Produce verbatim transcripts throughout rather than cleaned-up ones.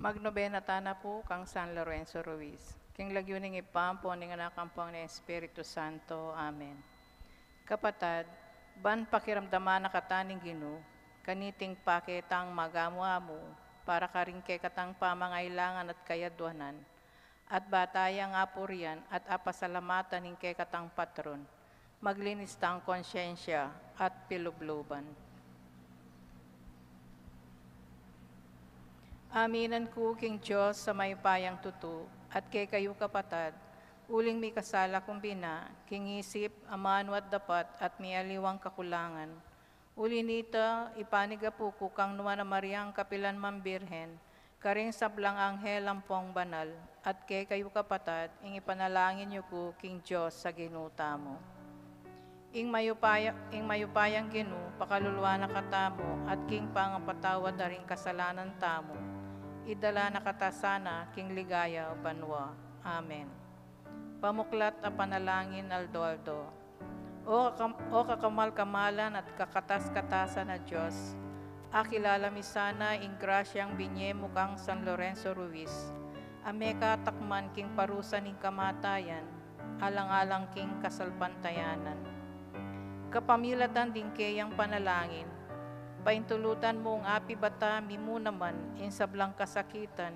Magnobena tana pu kang San Lorenzo Ruiz. King lagyu ning Ibpa, ampo ning Anak, ampo ning Espiritu Santo. Amen. Kapatad, ban pakiramdaman na kata ning Ginu, kaniting pake tang magamu-amu, para karing kekatang pamangailangan at kayadwanan, at ba tayang apurian at apasalamatan ing kekatang patron, maglinis tang konsyensya at pilubluban. Aminan ku king Dios a mayupayang tutu, at kekayu kapatad, uling mikasala kung bina, king isip, amanu at dapat, at miyaliwang kakulangan. Uli nita, ipanigapu ku kang Nuan a Mariang kapilan man Birhen, karing sablang anghel ampong banal, at kekayu kapatad, ing ipanalangin yu ku king Dios a Ginu tamu. Ing mayupaya-, ing mayupayang Ginu, pakaluluan na katamu, at king pangapatawad da ring kasalanan tamu, idala na kata sana king ligaya banua. Amen. Pamuklat a panalangin aldo-aldo. O kakam-, o kakamal-kamalan at kakatas-katasan a Dios, akilala mi sana ing grasyang binye mu kang San Lorenzo Ruiz, a mekatakman king parusa ning kamatayan, alang-alang king kasalpantayanan. Kapamilatan ding keyang panalangin, paintulutan mung apibata mi mu naman ing sablang kasakitan,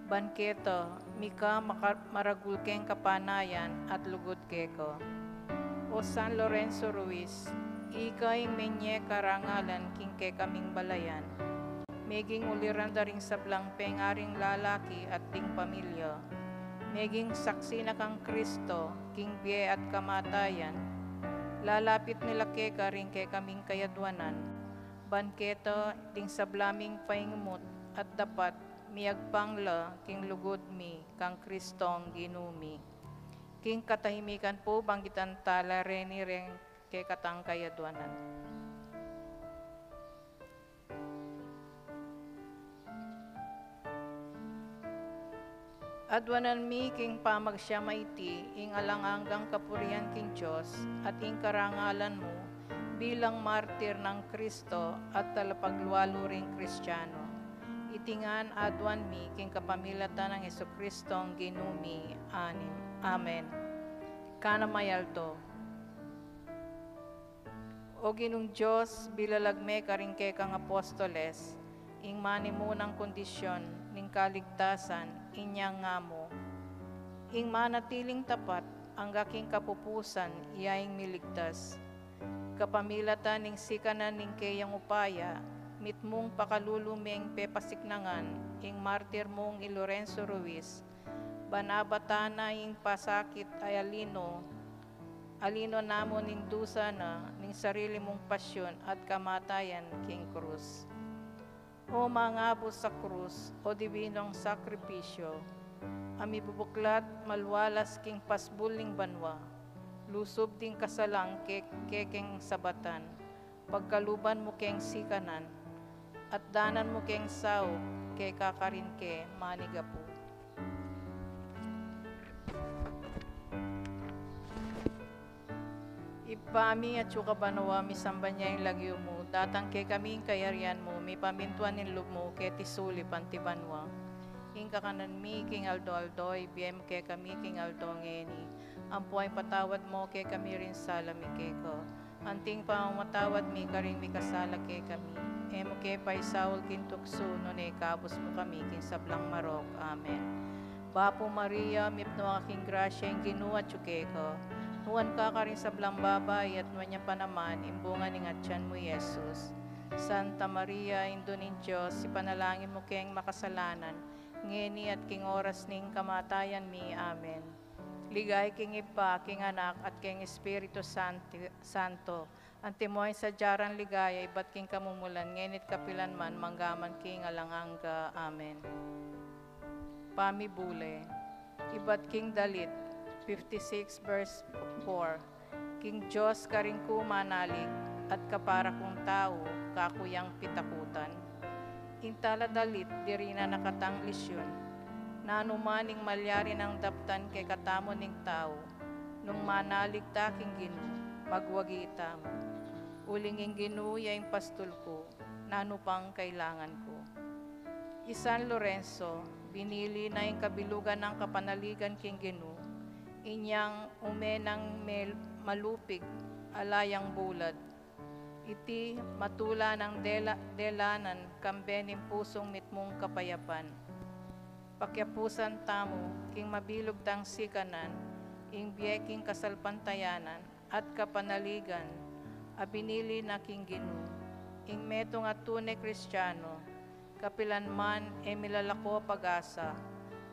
ban keta mika maka-, maragul keng kapanayan at lugud keka. O San Lorenzo Ruiz, ika ing menye karangalan king kekaming balayan. Meging uliran da ring sablang pengaring lalaki at ding pamilya. Meging saksi na kang Kristo king bie at kamatayan. Lalapit mi la keka ring kekaming kayadwanan, ban keta ding sabla ming paingmut at dapat miyagpang la king lugud mi kang Kristong Ginu mi. King katahimikan pu, banggitan tala reni ring kekatang kayadwanan. Adwanan mi king pamagsiyam a iti ing alang anggang kapurian king Dios at ing karangalan mu bilang martir nang Kristo at talapaglualu ring Kristiano. Iti ngan adwan mi king kapamilatan nang Jesukristong Ginu mi. Anim. Amen. Kana mayaldo. O Ginung Dios, bilalag me karing kekang apostoles ing manimunang kondisyon ning kaligtasan, inya nga mu, ing manatiling tapat angga king kapupusan, iya ing miligtas. Kapamilatan ning sikanan ning keyang upaya, mitmung pakalulu meng pepasiknangan ing martir mung i Lorenzo Ruiz, ban abatan na ing pasakit a alino, alino na mu ning dusa na ning sarili mung pasyun at kamatayan king krus. O mangabus a krus, o dibinong sakripisyo, a mibubuklat malualas king pasbul ning banua, lusub ding kasalang ke-, kekeng sabatan, pagkaluban mu keng sikanan, at danan mu keng saup keka karin ke manigapu. Ibpa mi, atsu ka banua, misamban ya ing lagyu mu, datang kekami ing kayarian mu, mipamintuan ing lub mu keti sulip anti banua. Ing kakanan mi king aldo-aldo, ibie mu kekami king aldo ngeni, ampo ipatawad mu kekami ring sala mi keka, anti ing pamamatawad mi karing mikasala kekami. E mu ke paisaul king tuksu, nune ikabus mu kami king sablang marok. Amen. Bapu Maria, mipnu ka king grasya, ing Ginu atyu keka. Nuan ka karing sablang babai, at nuan ya pa naman ing bunga ning atyan mu, i Jesus. Santa Maria, Indu ning Dios, ipanalangin mu keng makasalanan, ngeni at king oras ning kamatayan mi. Amen. Ligaya king Ibpa, king Anak, at king Espiritu Santi-, Santo. Antimo ing sadya rang ligaya, ibat king kamumulan, ngeni at kapilan man, mangga man king alang angga. Amen. Pamibule. Ibat king Dalit fifty-six verse four. King Dios karin ku manalig, at kapara kung tau, kaku yang pitakutan. Ing tala dalit, diri na nakatang lisyun. Nanu man ing malyari nang daptan kekatamu ning tau, nung manalig ta king Ginu, magwagi tamu. Uling ing Ginu ya ing pastul ku, nanu pang kailangan ku? I San Lorenzo, binili na ing kabilugan nang kapanaligan king Ginu, inyang ume nang mel-, malupig, ala yang bulad. Iti matula nang dela-, delanan, kambe ning pusung mitmung kapayapan. Pakiapusan tamu, king mabilug tang sikanan, ing bie king kasalpantayanan, at kapanaligan, a binili na king Ginu, ing metung a tune Kristiano, kapilan man e milalako pag-asa,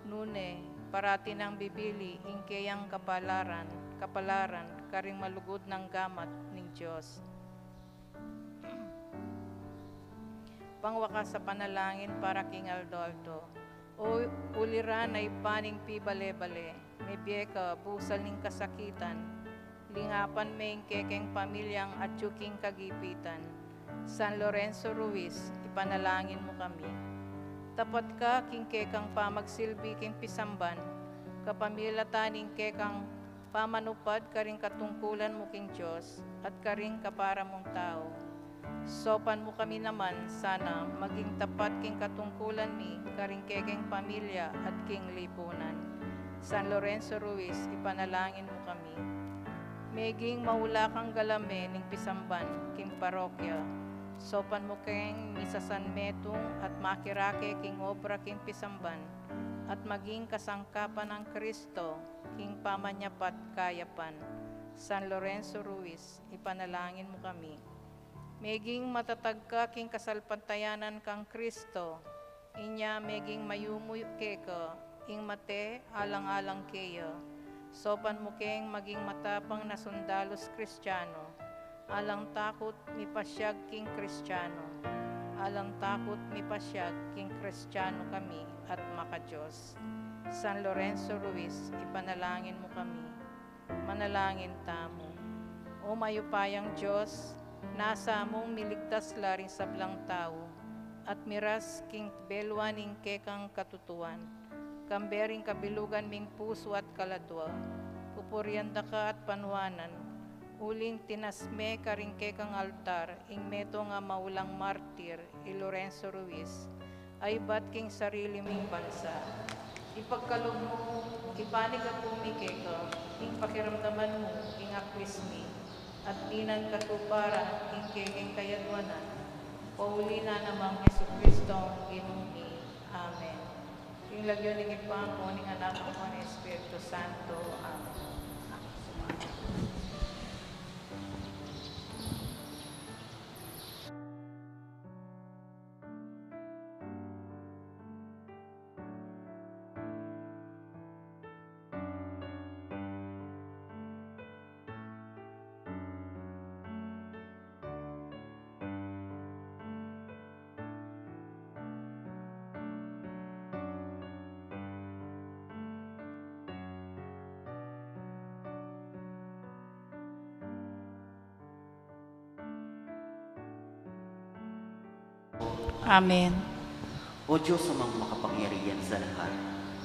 nune, parati nang bibili ing keyang kapalaran, kapalaran, karing malugud nang gamat ning Dios. Pangwakas a panalangin para king aldo-aldo. O uliran a Ibpa ning pibale-bale, mebie ka busal ning kasakitan, lingapan me ing kekeng pamilyang atyu king kagipitan. San Lorenzo Ruiz, ipanalangin mu kami. Tapat ka king kekang pamagsilbi king pisamban, kapamilatan ning kekang pamanupad karing katungkulan mu king Dios at karing kapara mung tau. Saupan mu kami naman sana maging tapat king katungkulan mi karing kekeng pamilya at king lipunan. San Lorenzo Ruiz, ipanalangin mu kami. Meging maula kang galame ning pisamban king parokya. Saupan mu keng misasanmetung at makirake king obra king pisamban at maging kasangkapan nang Kristo king pamanyapat kayapan. San Lorenzo Ruiz, ipanalangin mu kami. Meging matatag ka king kasalpantayanan kang Kristo, inya meging mayumu keka ing mate alang-alang keya. Saupan mu keng maging matapang na sundalus Kristiano, alang takut mipasyag king Kristiano, alang takut mipasyag king Kristiano kami at maka-Dios. San Lorenzo Ruiz, ipanalangin mu kami. Manalangin tamu. O mayupayang Dios, nasa mung miligtas la ring sablang tau, at miras king belwa ning kekang katutuan, kambe ring kabilugan ming pusu at kaladua, pupurian da ka at panuanan, uling tinas me karing kekang altar ing metung a maulang martir, i Lorenzo Ruiz, a ibat king sarili ming bansa. Ipagkalub mu, ipanyawad mi keka, ing pakiramdaman mu, ing akwis mi, at dinan katuparan, ing kekeng kayadwanan, pauli na nang Jesucristo, Ginu mi. Amen. King lagyu ning Ibpa, ning Anak, ning Espiritu Santo. Amen. Amen. O Diyos, Amang makapangyarihan sa lahat,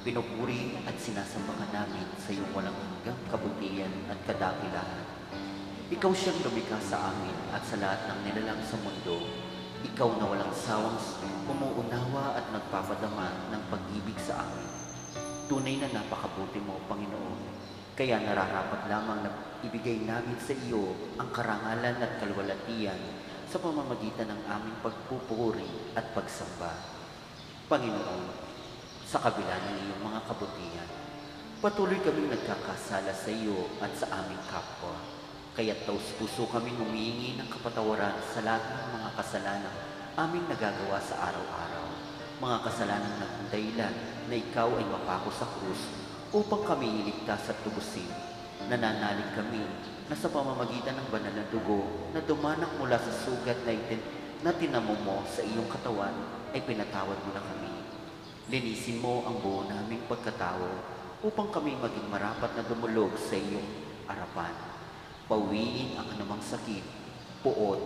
pinupuri at sinasamba ka namin sa iyong walang hanggang kabutihan at kadakilaan. Ikaw siyang lumikha sa amin at sa lahat ng nilalang sa mundo. Ikaw na walang sawang umuunawa at nagpapadama ng pag-ibig sa amin. Tunay na napakabuti mo, Panginoon. Kaya nararapat lamang na ibigay namin sa iyo ang karangalan at kalwalatian sa pamamagitan ng aming pagpupuri at pagsamba. Panginoon, sa kabila ng iyong mga kabutihan, patuloy kaming nagkakasala sa iyo at sa aming kapwa. Kaya't taus-puso kaming humihingi ng kapatawaran sa lahat ng mga kasalanang aming nagagawa sa araw-araw, mga kasalanang naging dahilan na ikaw ay mapako sa krus upang kami iligtas at lubusin. Nananalig kami na sa pamamagitan ng banal na dugo na dumanak mula sa sugat na itin-, na tinamo mo sa iyong katawan, ay pinatawad mo na kami. Linisin mo ang buo naming pagkatao upang kami maging marapat na dumulog sa iyong harapan. Pauwiin ang anumang sakit, puot,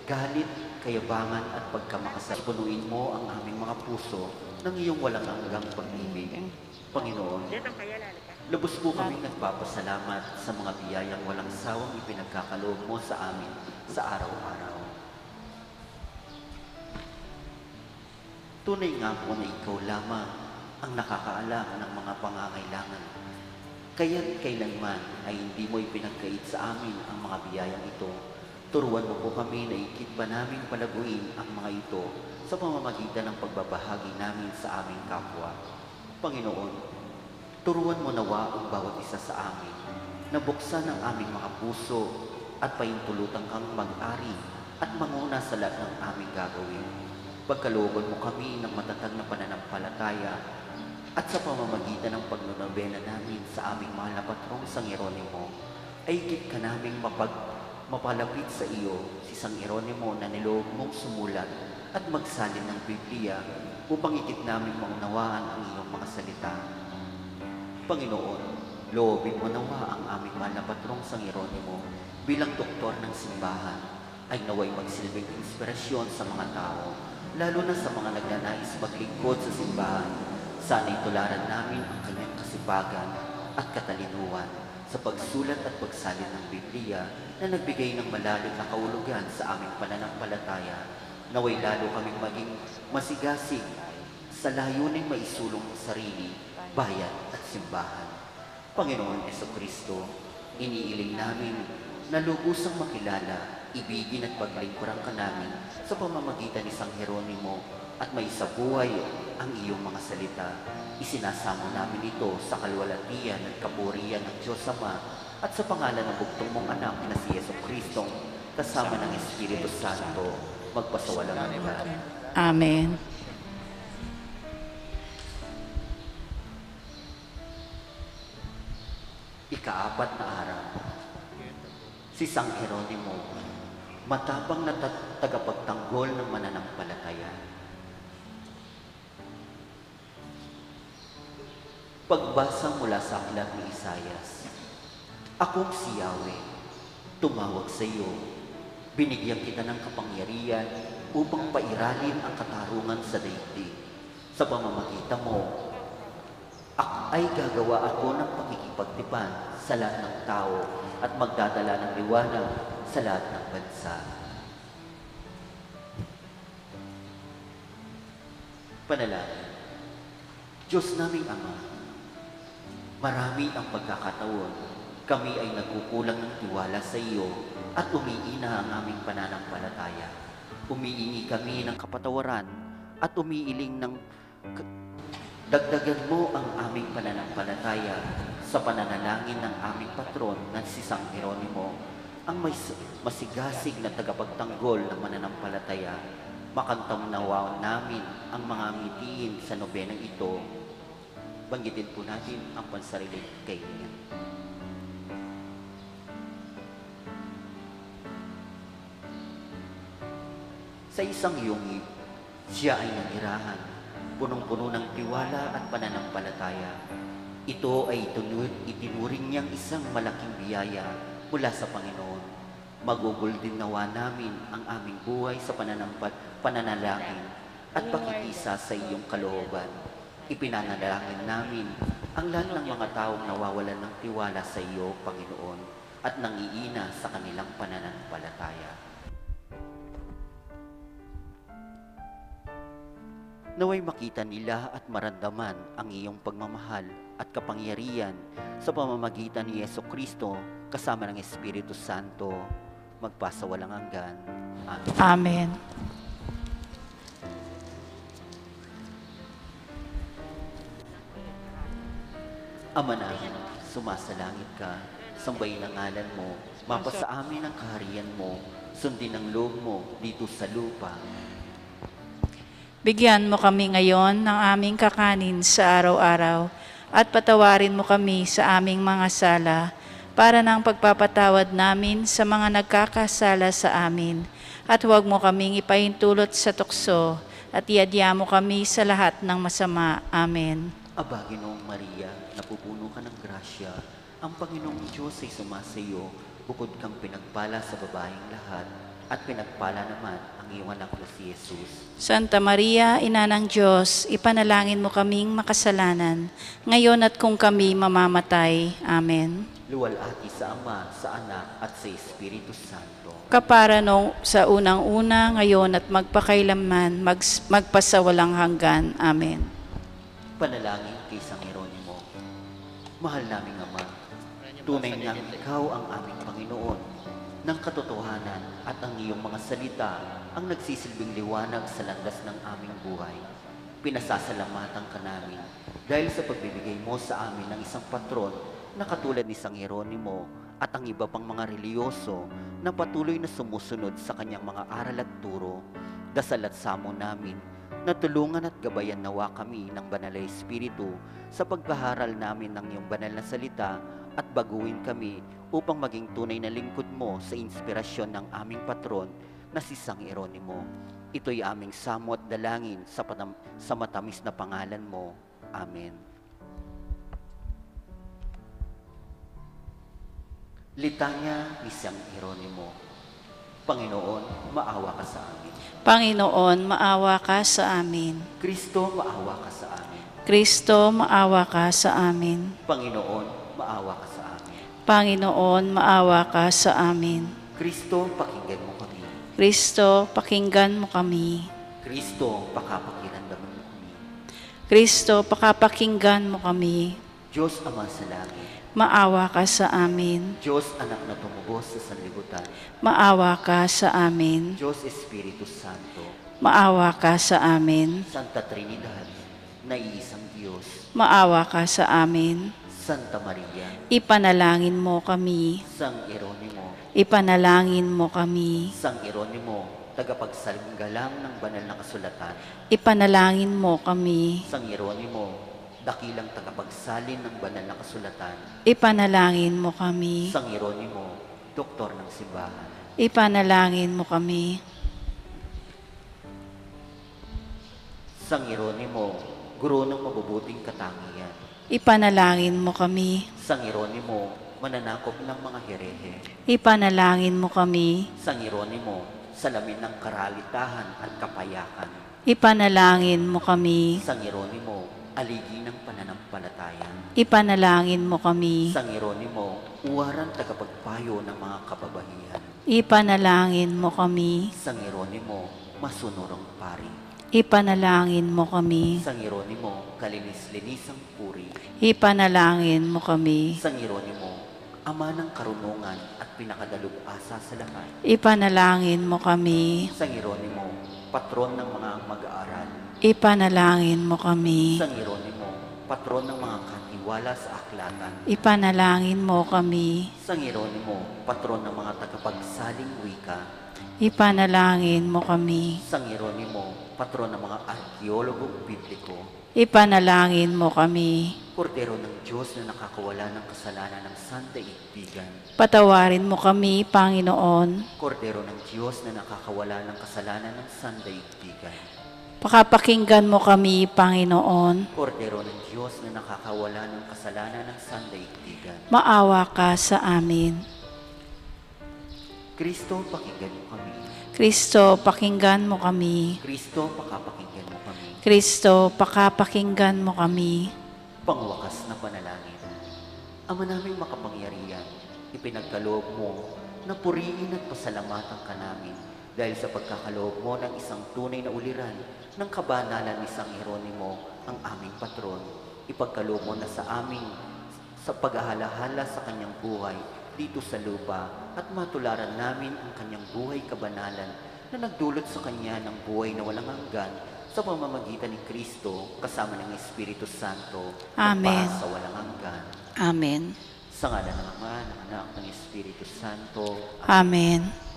galit, kayabangan at pagkamakasarap. Punuin mo ang aming mga puso ng iyong walang hanggang pag-ibig. Panginoon, lubos po kaming nagpapasalamat sa mga biyayang walang sawang ipinagkakaloob mo sa amin sa araw-araw. Tunay nga po na ikaw lamang ang nakakaalam ng mga pangangailangan. Kaya't kailanman ay hindi mo ipinagkait sa amin ang mga biyayang ito. Turuan mo po kami na ikit pa naming palaguin ang mga ito sa pamamagitan ng pagbabahagi namin sa aming kapwa. Panginoon, turuan mo nawa ang bawat isa sa amin na buksan ang aming mga puso at pahintulutan kang mag-ari at manguna sa lahat ng aming gagawin. Pagkalooban mo kami ng matatag na pananampalataya at sa pamamagitan ng pagnonobena namin sa aming mahal na patrong San Jeronimo, ay ikit ka naming mapag-, mapalapit sa iyo, si San Jeronimo na niloob mong sumulat at magsalin ng Biblia upang ikit naming maunawaan ang iyong mga salita. Panginoon, loobin mo nawa ang aming mahal na patrong San Jeronimo bilang doktor ng simbahan, ay naway magsilbing inspirasyon sa mga tao, lalo na sa mga nagnanais maglingkod sa simbahan. Sana'y tularan namin ang kanyang kasipagan at katalinuhan sa pagsulat at pagsalin ng Biblia na nagbigay ng malalim na kahulugan sa aming pananampalataya. Naway lalo kaming maging masigasig sa layuning maisulong ang sarili, bayan at simbahan. Panginoon Jesucristo, iniiling namin na lubusang makilala, ibigin at paglingkuran ka namin sa pamamagitan ni San Jeronimo at maisabuhay ang iyong mga salita. Isinasamo namin ito sa kaluwalhatian at kapurian ng Diyos Ama at sa pangalan ng bugtong mong Anak na si Jesucristo, kasama ng Espiritu Santo, magpasawalang hanggan. Amen. Ikaapat na araw, si San Jeronimo, matapang na ta-, tagapagtanggol ng mananampalataya. Pagbasa mula sa aklat ni Isaias. Akong si Yahweh, tumawag sa iyo. Binigyan kita ng kapangyarihan upang pairalin ang katarungan sa daigdig. Sa pamamagitan mo, ak-, ay gagawa ako ng pakikipagtipan sa lahat ng tao at magdadala ng liwanag sa lahat ng bansa. Panalangin. Diyos naming Ama, marami ang pagkakataon kami ay nagkukulang ng tiwala sa iyo at umiina ang aming pananampalataya. Umiingi kami ng kapatawaran at umiiling ng K-, dagdagan mo ang aming pananampalataya sa pananalangin ng aming patron na si San Jeronimo, ang may s-, masigasig na tagapagtanggol ng mananampalataya. Makamtan nawa namin ang mga mitiin sa nobenang ito. Banggitin po natin ang pansariling kahilingan. Sa isang yungib, siya ay nanirahan, punong-puno ng tiwala at pananampalataya. Ito ay itinu-, itinuring niyang isang malaking biyaya mula sa Panginoon. Magugul din nawa namin ang aming buhay sa pananampa-, pananalangin at pakikisa sa iyong kalooban. Ipinanalangin namin ang lahat ng mga taong nawawalan ng tiwala sa iyo, Panginoon, at nangiina sa kanilang pananampalataya. Nawa'y makita nila at maramdaman ang iyong pagmamahal at kapangyarihan sa pamamagitan ni Jesucristo kasama ng Espiritu Santo, magpasawalang hanggan. Amen. Amen. Ama namin, sumasalangit ka, sambahin ang ngalan mo, mapasa amin ang kaharian mo, sundin ang loob mo dito sa lupa. Bigyan mo kami ngayon ng aming kakanin sa araw-araw, at patawarin mo kami sa aming mga sala, para ng pagpapatawad namin sa mga nagkakasala sa amin. At huwag mo kaming ipahintulot sa tukso, at iadya mo kami sa lahat ng masama. Amen. Aba, Ginoong Maria, napupuno ka ng grasya, ang Panginoong Diyos ay sumasa iyo, bukod kang pinagpala sa babaeng lahat, at pinagpala naman ang iyong anak na si Jesus. Santa Maria, Ina ng Diyos, ipanalangin mo kaming makasalanan, ngayon at kung kami mamamatay. Amen. Luwalhati sa Ama, sa Anak, at sa Espiritu Santo. Kapara nung sa unang-una, ngayon at magpakailanman, mags-, magpasawalang hanggan. Amen. Panalangin kay San Jeronimo. Mahal naming Ama, tunay ngang ikaw ang aming Panginoon. Ng katotohanan at ang iyong mga salita ang nagsisilbing liwanag sa landas ng aming buhay. Pinasasalamatan ka namin dahil sa pagbibigay mo sa amin ng isang patron na katulad ni San Jeronimo at ang iba pang mga relihiyoso na patuloy na sumusunod sa kanyang mga aral at turo. Dasal at samon namin na tulungan at gabayan nawa kami ng Banal na Espiritu sa paghaharal namin ng iyong banal na salita at baguhin kami upang maging tunay na lingkod mo sa inspirasyon ng aming patron na si San Jeronimo. Ito'y aming samot dalangin sa patam-, sa matamis na pangalan mo. Amen. Litanya ni San Jeronimo. Panginoon, maawa ka sa amin. Panginoon, maawa ka sa amin. Kristo, maawa ka sa amin. Kristo, maawa ka sa amin. Panginoon, maawa ka sa amin. Panginoon, maawa ka sa amin. Kristo, pakinggan mo kami. Kristo, pakinggan mo kami. Kristo, pakapakiramdaman mo kami. Kristo, pakapakinggan mo kami. Diyos Ama sa langit. Maawa ka sa amin. Diyos Anak na tumubos sa sanlibutan. Maawa ka sa amin. Diyos Espiritu Santo. Maawa ka sa amin. Santa Trinidad, na iisang Diyos. Maawa ka sa amin. Santa Maria. Ipanalangin mo kami. San Jeronimo. Ipanalangin mo kami. San Jeronimo, tagapagsaling galang ng banal na kasulatan. Ipanalangin mo kami. San Jeronimo, dakilang tagapagsalin ng banal na kasulatan. Ipanalangin mo kami. San Jeronimo, doktor ng simbahan. Ipanalangin mo kami. San Jeronimo, guro ng mabubuting katangian. Ipanalangin mo kami. San Jeronimo, mananakop ng mga herehe. Ipanalangin mo kami. San Jeronimo, salamin ng karalitahan at kapayakan. Ipanalangin mo kami. San Jeronimo, aligi ng pananampalataya. Ipanalangin mo kami. San Jeronimo, uwaran tagapagpayo ng mga kababahian. Ipanalangin mo kami. San Jeronimo, masunurong pari. Ipanalangin mo kami. San Jeronimo, kalinis-linisang puri. Ipanalangin mo kami. San Jeronimo, ama ng karunungan at pinakadalubhasa sa lahat. Ipanalangin mo kami. San Jeronimo, patron ng mga mag-aaral. Ipanalangin mo kami. San Jeronimo, patron ng mga katiwala sa aklatan. Ipanalangin mo kami. San Jeronimo, patron ng mga tagapagsaling wika. Ipanalangin mo kami. San Jeronimo, patron ng mga arkeologong bibliko. Ipanalangin mo kami. Kordero ng Diyos na nakakawala ng kasalanan ng sandaigdigan. Patawarin mo kami, Panginoon. Kordero ng Diyos na nakakawala ng kasalanan ng sandaigdigan. Pakapakinggan mo kami, Panginoon. Kordero ng Diyos na nakakawala ng kasalanan ng sandaigdigan. Maawa ka sa amin. Kristo, pakinggan mo kami. Kristo, pakinggan mo kami. Kristo, pakapakinggan mo kami. Kristo, pakapakinggan mo kami. Pangwakas na panalangin. Ama naming makapangyarihan, ipinagkaloob mo na purihin at pasalamatan ka namin dahil sa pagkakaloob mo ng isang tunay na uliran ng kabanalan ni San Jeronimo, ang aming patron. Ipagkaloob mo na sa amin sa pag-ahala-hala sa kanyang buhay dito sa lupa at matularan namin ang kanyang buhay kabanalan na nagdulot sa kanya ng buhay na walang hanggan sa pamamagitan ni Kristo kasama ng Espiritu Santo, Amen. Magpasa walang hanggan. Amen. Sa ngalan ng Ama, ng Anak, ng Espiritu Santo. Amen.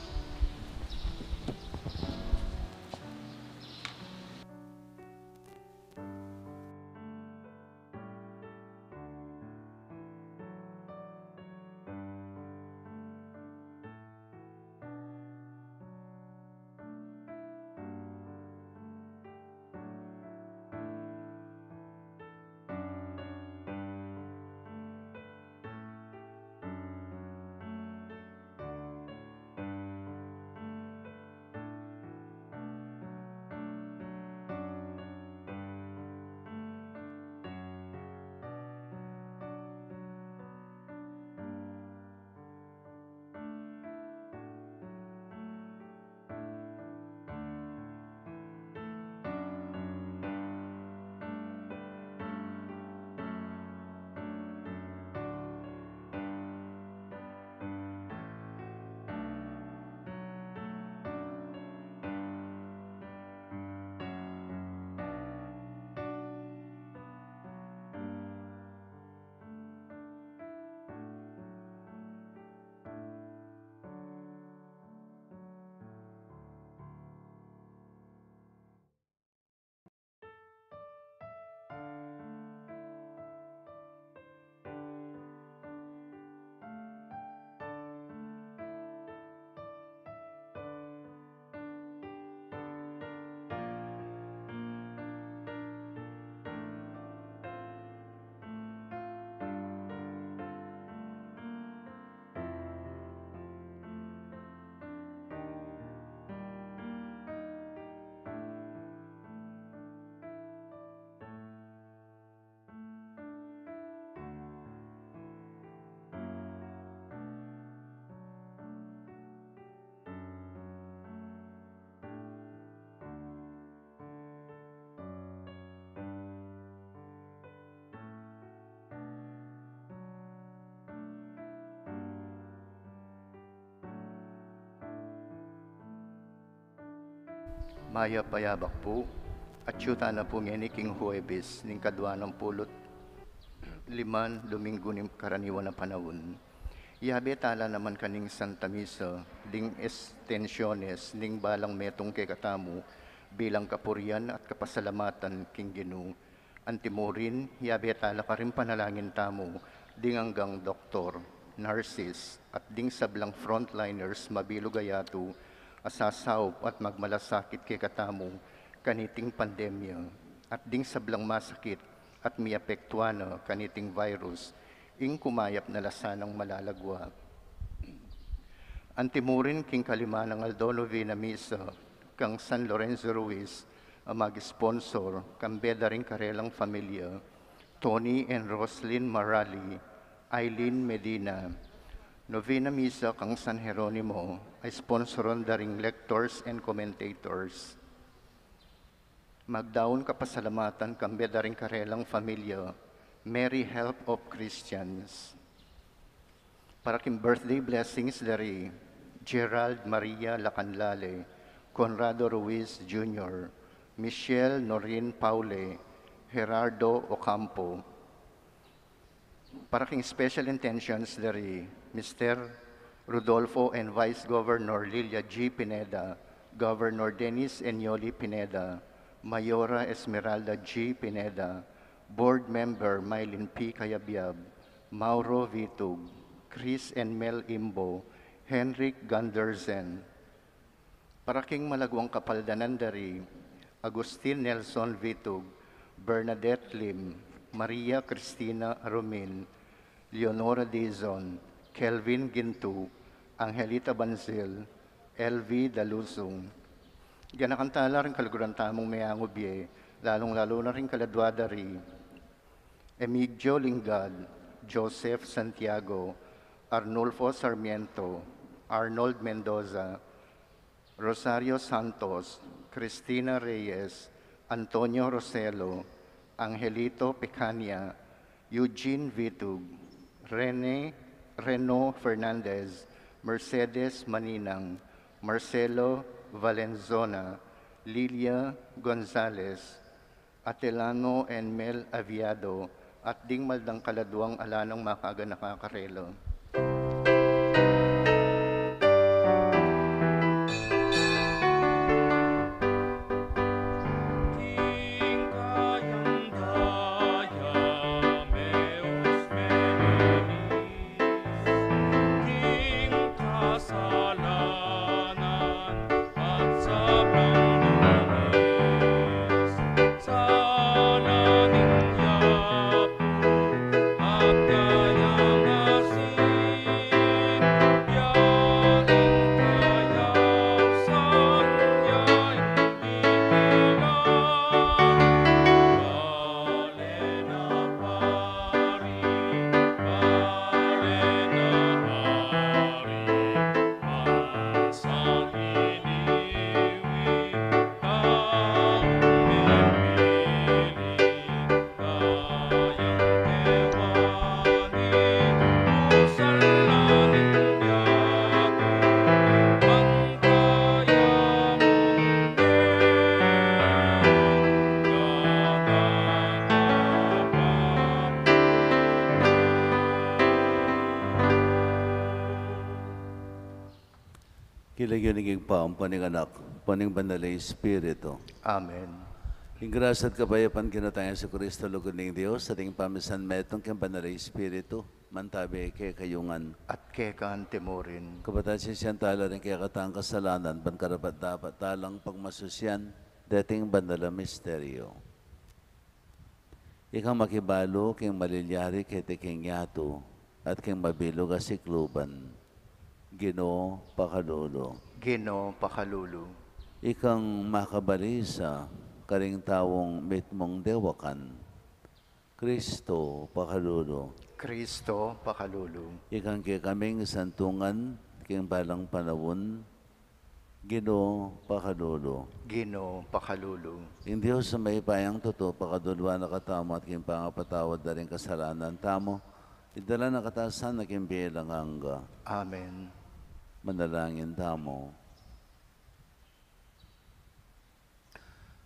Mayap a yabak pu, atyu tana pu ngeni king Huwebes ning kadwa nampulu't liman Dominggu ning karaniwan a panaun. Yabe tala naman kaning Santa Misa ding estensiones ning balang metung kekatamu bilang kapurian at kapasalamatan king Ginu. Antimurin, yabe tala karing panalangin tamu ding anggang doktor, nurses, at ding sablang frontliners mabilug a yatu a sasaup at magmalasakit kekatamu kaniting pandemya, at ding sablang masakit at miapektuan na kaniting virus, ing kumayap na la sanang malalagwa. Antimurin king kalima nang aldo, novena misa kang San Lorenzo Ruiz a mag-sponsor, kambe da ring karelang familia, Tony and Roslyn Marali, Eileen Medina. Novena misa kang San Jeronimo a sponsoron da ring lectors and commentators. Magdaun kapasalamatan kambe da ring karelang familia, Mary Help of Christians. Para king birthday blessings da ri Gerald Maria Lacanlale, Conrado Ruiz Junior, Michelle Norin Paule, Gerardo Ocampo. Para king special intentions da ri Mister Rodolfo and Vice Governor Lilia G Pineda, Governor Dennis Enyoli Pineda, Mayora Esmeralda G Pineda, Board Member Mylene P Cayabyab, Mauro Vitug, Chris and Mel Imbo, Henrik Gundersen. Para king malaguang kapaldanan da ri Agustin Nelson Vitug, Bernadette Lim, Maria Cristina Arumin, Leonora Dizon, Kelvin Gintu, Angelita Banzil, L V Dalusung. Ganakan tala ring kaluguran tamung meangu bie, lalung-lalu na ring kaladua da ri Emigdio Lingad, Joseph Santiago, Arnulfo Sarmiento, Arnold Mendoza, Rosario Santos, Cristina Reyes, Antonio Roselo, Angelito Pecania, Eugene Vitug, Rene, Reno Fernandez, Mercedes Maninang, Marcelo Valenzona, Lilia Gonzalez, Atelano and Mel Aviado, at ding maldang kaladuang ala nang makaganaka karela. King kasalanan at sablang lumis, sala ning yapu at kayang asin, ya ing kayausan, ya ing ikilang. King lagyu ning Ibpa, ampo ning Anak, ampo ning Banal a Espiritu. Amen. Ing grasya at kapayapan king Ginu tang Jesucristo, lugud ning Dios, at ing pamisan metung king Banal a Espiritu, mantabi kekayu ngan. At keka antimurin. Kapatad, sisian tala ring kekatang kasalanan, ban karapat-dapat talang pagmasusian deting banal a misteryo. Ikang makibalu king malilyari keti king yatu, at king mabilug a sikluban, Ginu, pakalulu. Ginu, pakalulu. Ikang makabalisa karing taung mitmung dewakan, Kristo, pakalulu. Kristo, pakalulu. Ikang kekaming santungan king balang panaun, Ginu, pakalulu. Ginu, pakalulu. Ing Dios a mayupayang tutu, pakaluluan na katamu at king pangapatawad da ring kasalanan tamu, idala na katamu sana king bie alang angga. Amen. Manalangin tamu.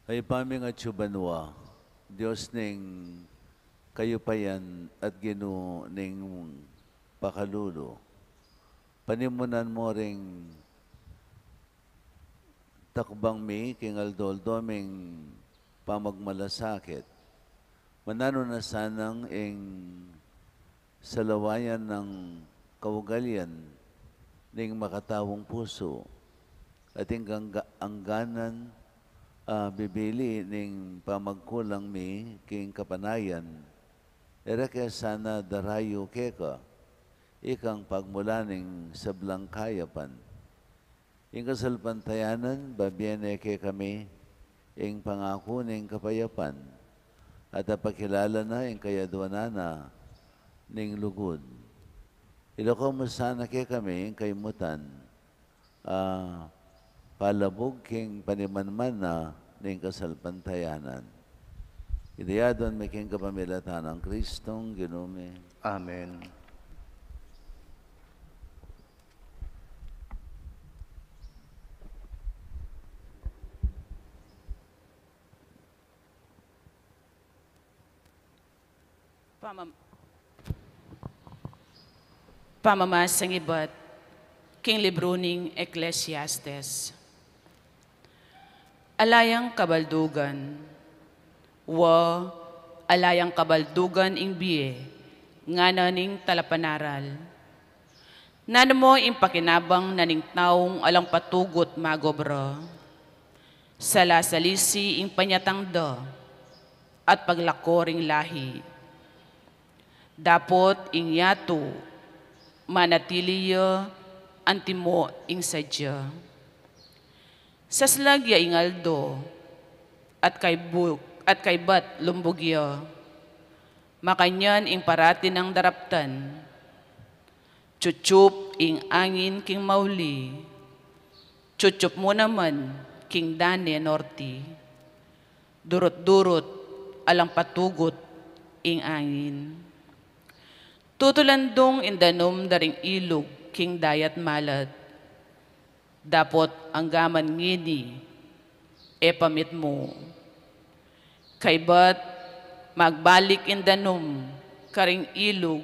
Ibpa mi atsu ka banua, Dios ning kayupayan at Ginu ning pakalulu. Panimunan mu ring takbang mi king aldo-aldo ming pamagmalasakit. Mananu na sanang ing salawayan nang kaugalian ning makataung pusu, at ing gangga-, angganan, ah, bibili ning pamagkulang mi king kapanayan, e ra ke sana darayu keka, ikang pagmulan ning sablang kayapan. Ing kasalpantayanan, babie ne kekami ing pangaku ning kapayapan, at apakilala na ing kayaduanan na ning lugud. Ilako mu sana kekami ing kaymutan, ah, palabug king panimanman na ning kasalpantayanan. Iti adwan mi king kapamilatan nang Kristong Ginu mi. Amen. Pamam-, pamamasang ibat king libru ning Ecclesiastes. Ala yang kabaldugan, wa, ala yang kabaldugan ing bie, ngana ning talapanaral. Nanu mo ing pakinabang na ning taung alang patugut magobra? Salasalisi ing panyatang da, at paglako ring lahi. Dapot ing yatu, manatili ya, antimo ing sadya. Saslag ya ing aldo, at kaybu-, at kaybat lumbug ya. Makanyan ing parati nang daraptan. Tsutsup ing angin king mauli, tsutsup mu naman king dane norte. Durut-durut, alang patugut ing angin. Tutulandung ing danum da ring ilug king dayat malat. Dapot anggaman ngeni, e pa mitmu. Kaybat magbalik ing danum karing ilug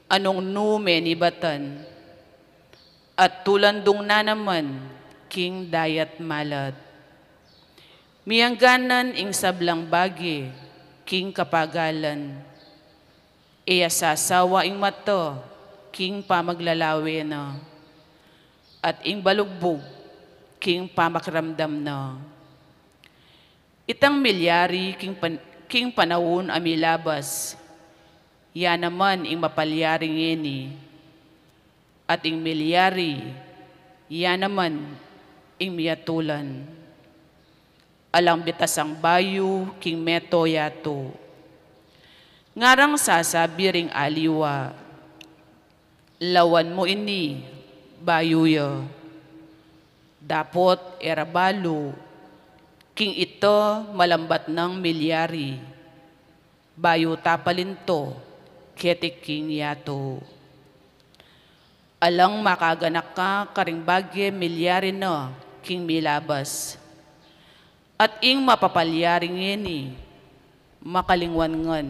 a nung nu menibatan, at tulandung na naman king dayat malat. Miyangganan ing sablang bage king kapagalan. E ya sasawa ing mata king pamaglalawe na, at ing balugbug king pamakiramdam na. Itang milyari king pan-, king panaun a milabas, ya naman ing mapalyari ngeni, at ing milyari, ya naman ing miyatulan. Alang bitasang bayu king meto yatu. Ngarang sasabi ring aliwa, lawan mu ini, bayu ya. Dapot e ra balu, king ita malambat nang milyari, bayu ta palinto keti king yatu. Alang makaganaka karing bage milyari na king milabas. At ing mapapalyari ngeni, makalingwan ngan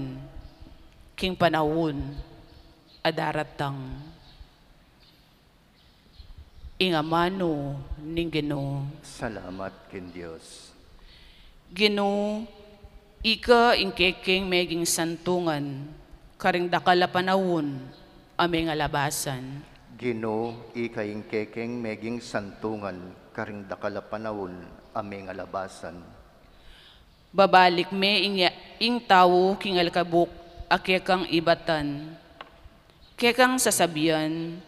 king panaun a daratang. Ing amanu ning Ginu. Salamat king Dios. Ginu, ika ing kekeng meging santungan karing dakal a panaun a mengalabasan. Ginu, ika ing kekeng meging santungan karing dakal a panaun a mengalabasan. Babalik me ing ya-, ing tau king alikabuk a kekang ibatan. Kekang sasabian,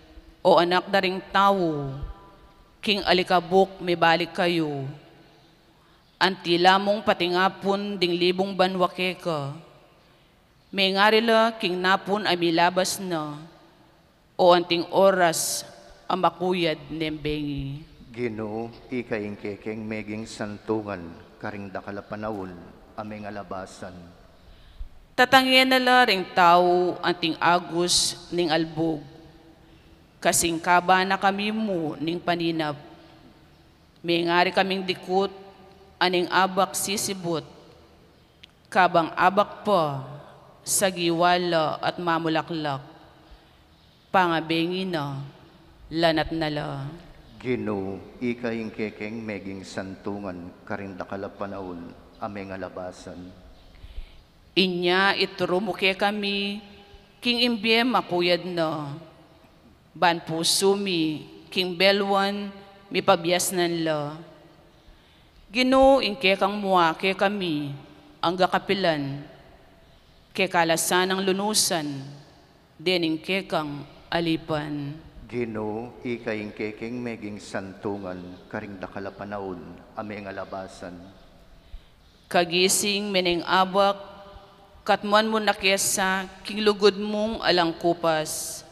O anak da ring tau, king alikabuk mebalik kayu. Anti la mung patingapun ding libung banua keka. Mengari la king napun a milabas na, o anting oras a makuyad neng bengi. Ginu, ika ing kekeng meging santungan karing dakal a panaun a mengalabasan. Tatange na la ring tau anting agus ning albug. Kasingkaba na kami mu ning paninap. Mengari kaming dikut, aning abak sisibut, kabang abak pa, sagiwa la at mamulaklak, pangabengi na, lanat na la. Ginu, ika ing kekeng meging santungan karing dakal a panaun a mengalabasan. Inya ituru mu kekami king ing bie makuyad na, ban pusu mi king belwan mipabiasnan la. Ginu, ing kekang mua kekami angga kapilan, keka la sanang lunusan dening kekang alipan. Ginu, ika ing kekeng meging santungan karing dakal a panaun a mengalabasan. Kagising me ning abak, katmuan mu na ke sa king lugud mung alang kupas,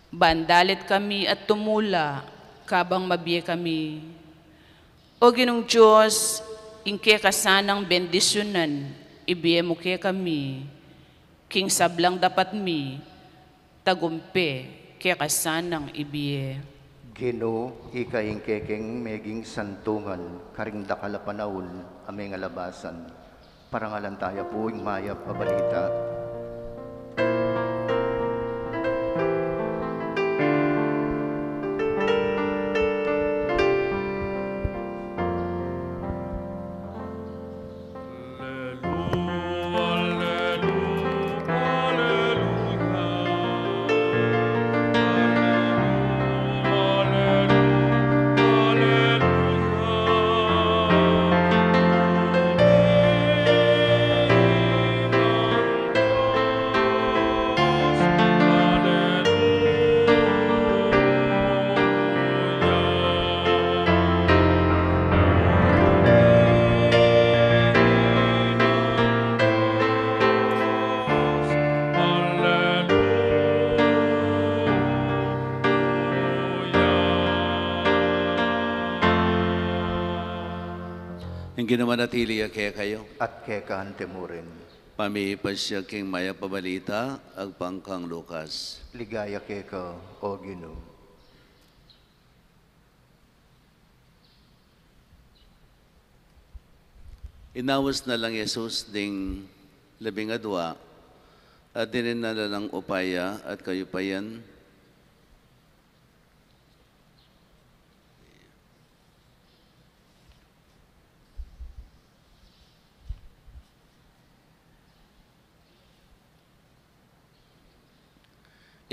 ban dalit kami at tumula kabang mabie kami. O Ginung Dios, ing keka sanang bendisyunan ibie mu kekami, king sablang dapat mi tagumpe keka sanang ibie. Ginu, ika ing kekeng meging santungan karing dakal a panaun a mengalabasan. Parangalan taya pu ing mayap a balita. Ing Ginu manatili ya kekayu. At keka mu rin. Pamipasiag king mayap a balita agpang kang Lucas. Ligaya keka, O Ginu. Inaus na lang Jesus ding labing adua, at dininan na lang upaya at kayupayan.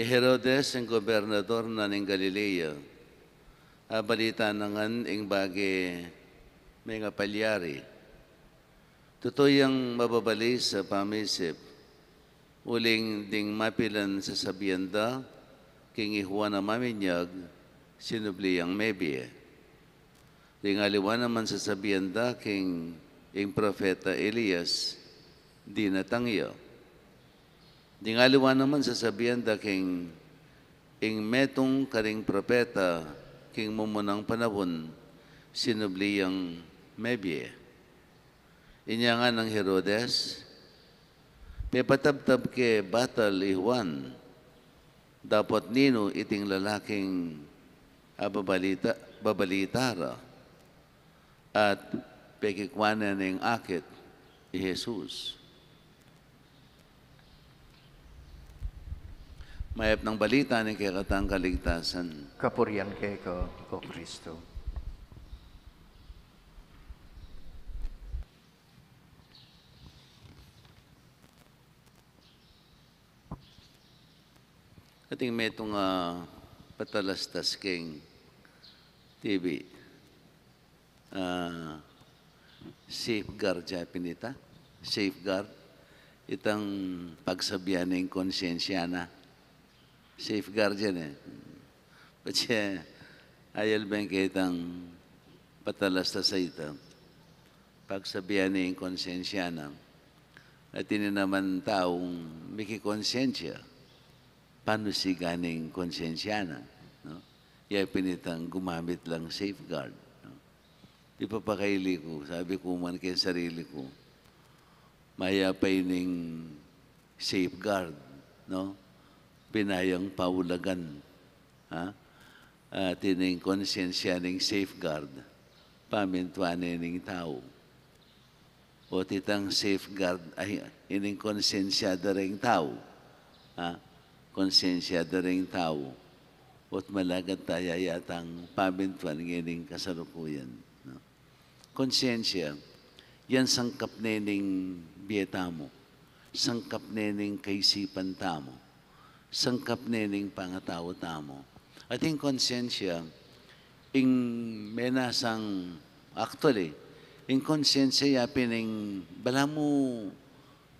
I Herodes, ing gobernador na ning Galilea, abalita na ngan ing bage mengapalyari. Tutu yang mababalis a pamisip, uling ding mapilan sasabian da king i Juan a Maminyag, sinubli yang mebie. Ding aliwa naman sasabian da king ing propeta Elias, dinatang ya. Ding aliwa naman sasabian da king ing metung karing propeta king mumunang panaun, sinubli yang mebie. Inya ngan nang Herodes, pepatabtab ke batal i Juan, dapot ninu iting lalaking ababalita, babalita ra, at pekikwa ne ning akit i Jesus. Mayap nang balita ning kekatang kaligtasan. Kapurian keka, O Kristo. Ating metung a patalastas king T V. Ah, safeguard ya pin ita. Safeguard. Itang pagsabian ning konsyensya na. Safeguard yan e. Patse, ayal beng ke itang patalastas a ita. Pagsabian ning konsyensya na. At ini naman taung mikikonsyensya, panusigan ning konsyensya na, no? Ya pin itang gumamit lang safeguard, no? Ipapakaili ku, sabi ku man keng sarili ku, mayap a ining safeguard, no? Binayang paulagan, ha? At ining konsyensya ning safeguard, pamintuan ne ning tau. O titang safeguard, ay, ining konsyensya da ring tau. Ha? Konsyensya da ring tau. O't malagad taya yatang pabintuan ngening kasalukuyan, no? Konsyensya, yan sangkap ne ning bie tamu, sangkap ne ning kaisipan tamu, sangkap ne ning pangatau tamu. Ating konsyensya, ing menasang, actually, ing konsyensya ya pin ing balamu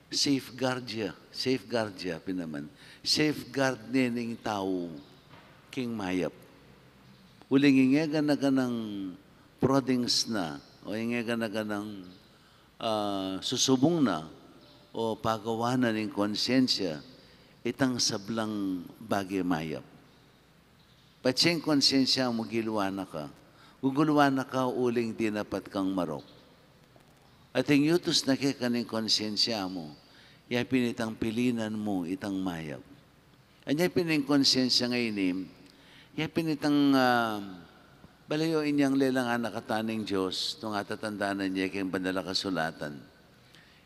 safeguard ya, safeguard ya pin naman. Safeguard ne ning tau king mayap. Uling ing e gana-ganang proddings na, o ing e gana-ganang, ah, susubung na, o pagawa na ning konsyensya, itang sablang bage mayap. Patse ing konsyensya mu guluan na ka. Guguluan na ka uling dinapat kang marok. Ating yutus na keka ning konsyensya mu, ya pin itang pilinan mu itang mayap. Anya pin ing konsyensya ngeni, ya pin itang, ah, balayu inyang lelangan na kata ning Dios, nung atatandanan ye king Banal a Kasulatan.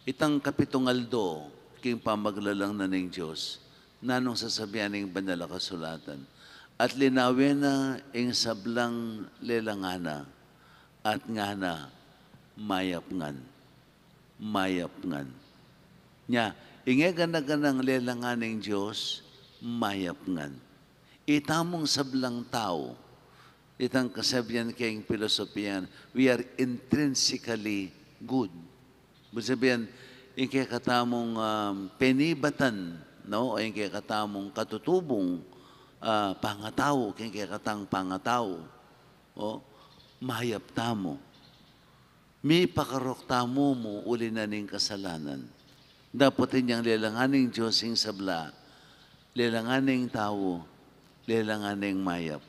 Itang kapitung aldo king pamaglalang na ning Dios, nanung sasabian ning Banal a Kasulatan? At linawe na ing sablang lelangan na, at ngana, mayap ngan. Mayap ngan. Nya, ing e gana-ganang lelangan ning Dios, mayap ngan. Itamung sablang tau, itang kasabian keng pilosopian, we are intrinsically good. Ibig sabihin, ing kekatamung, um, penibatan, no? O ing kekatamung katutubung, ah, pangatau, king kekatang pangatau, o, mayap tamu. Mipakarok tamu mu uli na ning kasalanan. Dapot inyang lelangan ning Dios ing sabla, lelangan ning tau, lelangan ning mayap.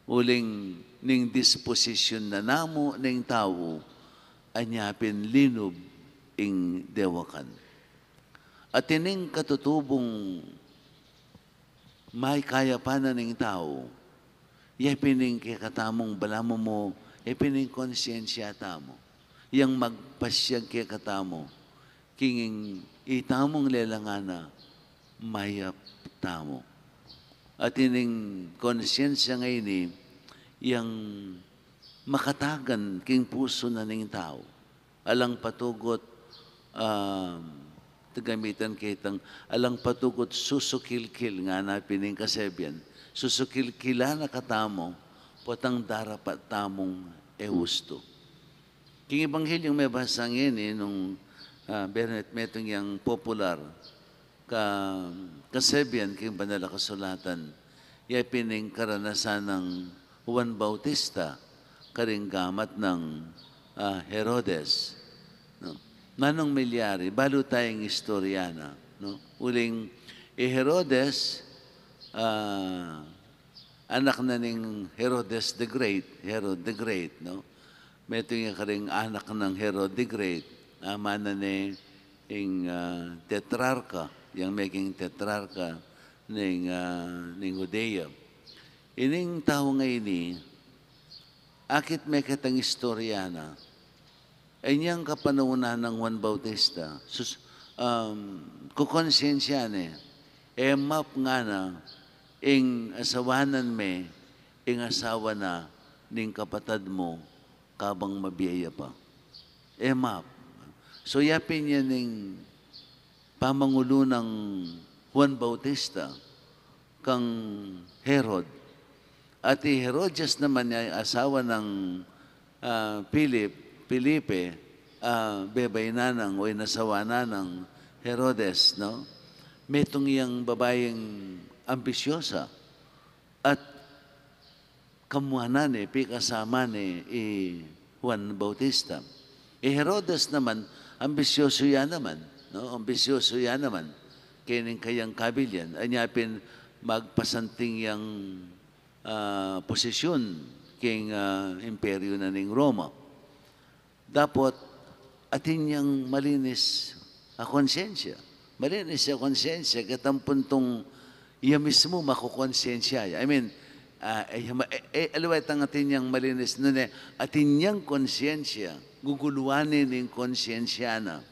Uling ning disposisyun na namu ning tau, anya pin linub ing dewakan. At ining katutubung maikayapan na ning tau, ya pin ing kekatamung balamu mu, ya pin ing konsyensya tamu, yang magpasyag kekatamu, king itamung lelangan na, mayap tamu. At ining konsyensya ngeni, yang makatagan king pusu na ning tau. Alang patugut, um, gamitan ke itang, alang patugut susukilkil, ngana pin ing kasabian. Susukilkilan na katamu, potang darapat tamung e ustu. King Ebanghelyo mebasa ngeni nung, ah, Bernat, metung yang popular ka-, kasabian king Banal a Kasulatan, ya pin ing karanasan nang Juan Bautista karing gamat nang, ah, Herodes, no? Nanung milyari, balu taya ing istorya na, no? Uling i Herodes, ah, anak na ning Herodes the Great, Herod the Great, no? Metung ya karing anak nang Herod the Great, ama na ne ing, ah, tetrarka, yang meging tetrarka ning, ah, ning Judea. Ining tau ngeni, akit mekatang istorya na, inyang kapanaun nang Juan Bautista, sus-, um, kukonsyensya ne, e map ngana ing asawanan me ing asawa na ning kapatad mu kabang mabie ya pa. E map. So, ya pin ya ing pamangulu nang Juan Bautista kang Herod. At i Herodias naman, ya asawa nang, ah, Philip, Felipe, ah, bebainan nang o inasawanan nang Herodes, no? Metung yang babaing ambisyosa. At kamuanan ne, pikasama ne i Juan Bautista. I Herodes naman, ambisyoso ya naman, no? Ambisyoso ya naman kening kayang kabilian. Anya pin magpasanting yang, ah, posisyun king, ah, imperyo na ning Roma. Dapot atin yang malinis a konsyensya. Malinis a konsyensya, keta ampon tung iya mismu makukonsyensya ya. I mean, ah, eh, ma-, eh, eh, aliwa itang atin yang malinis, nune, atin yang konsyensya. guguluan ne ning konsyensya na.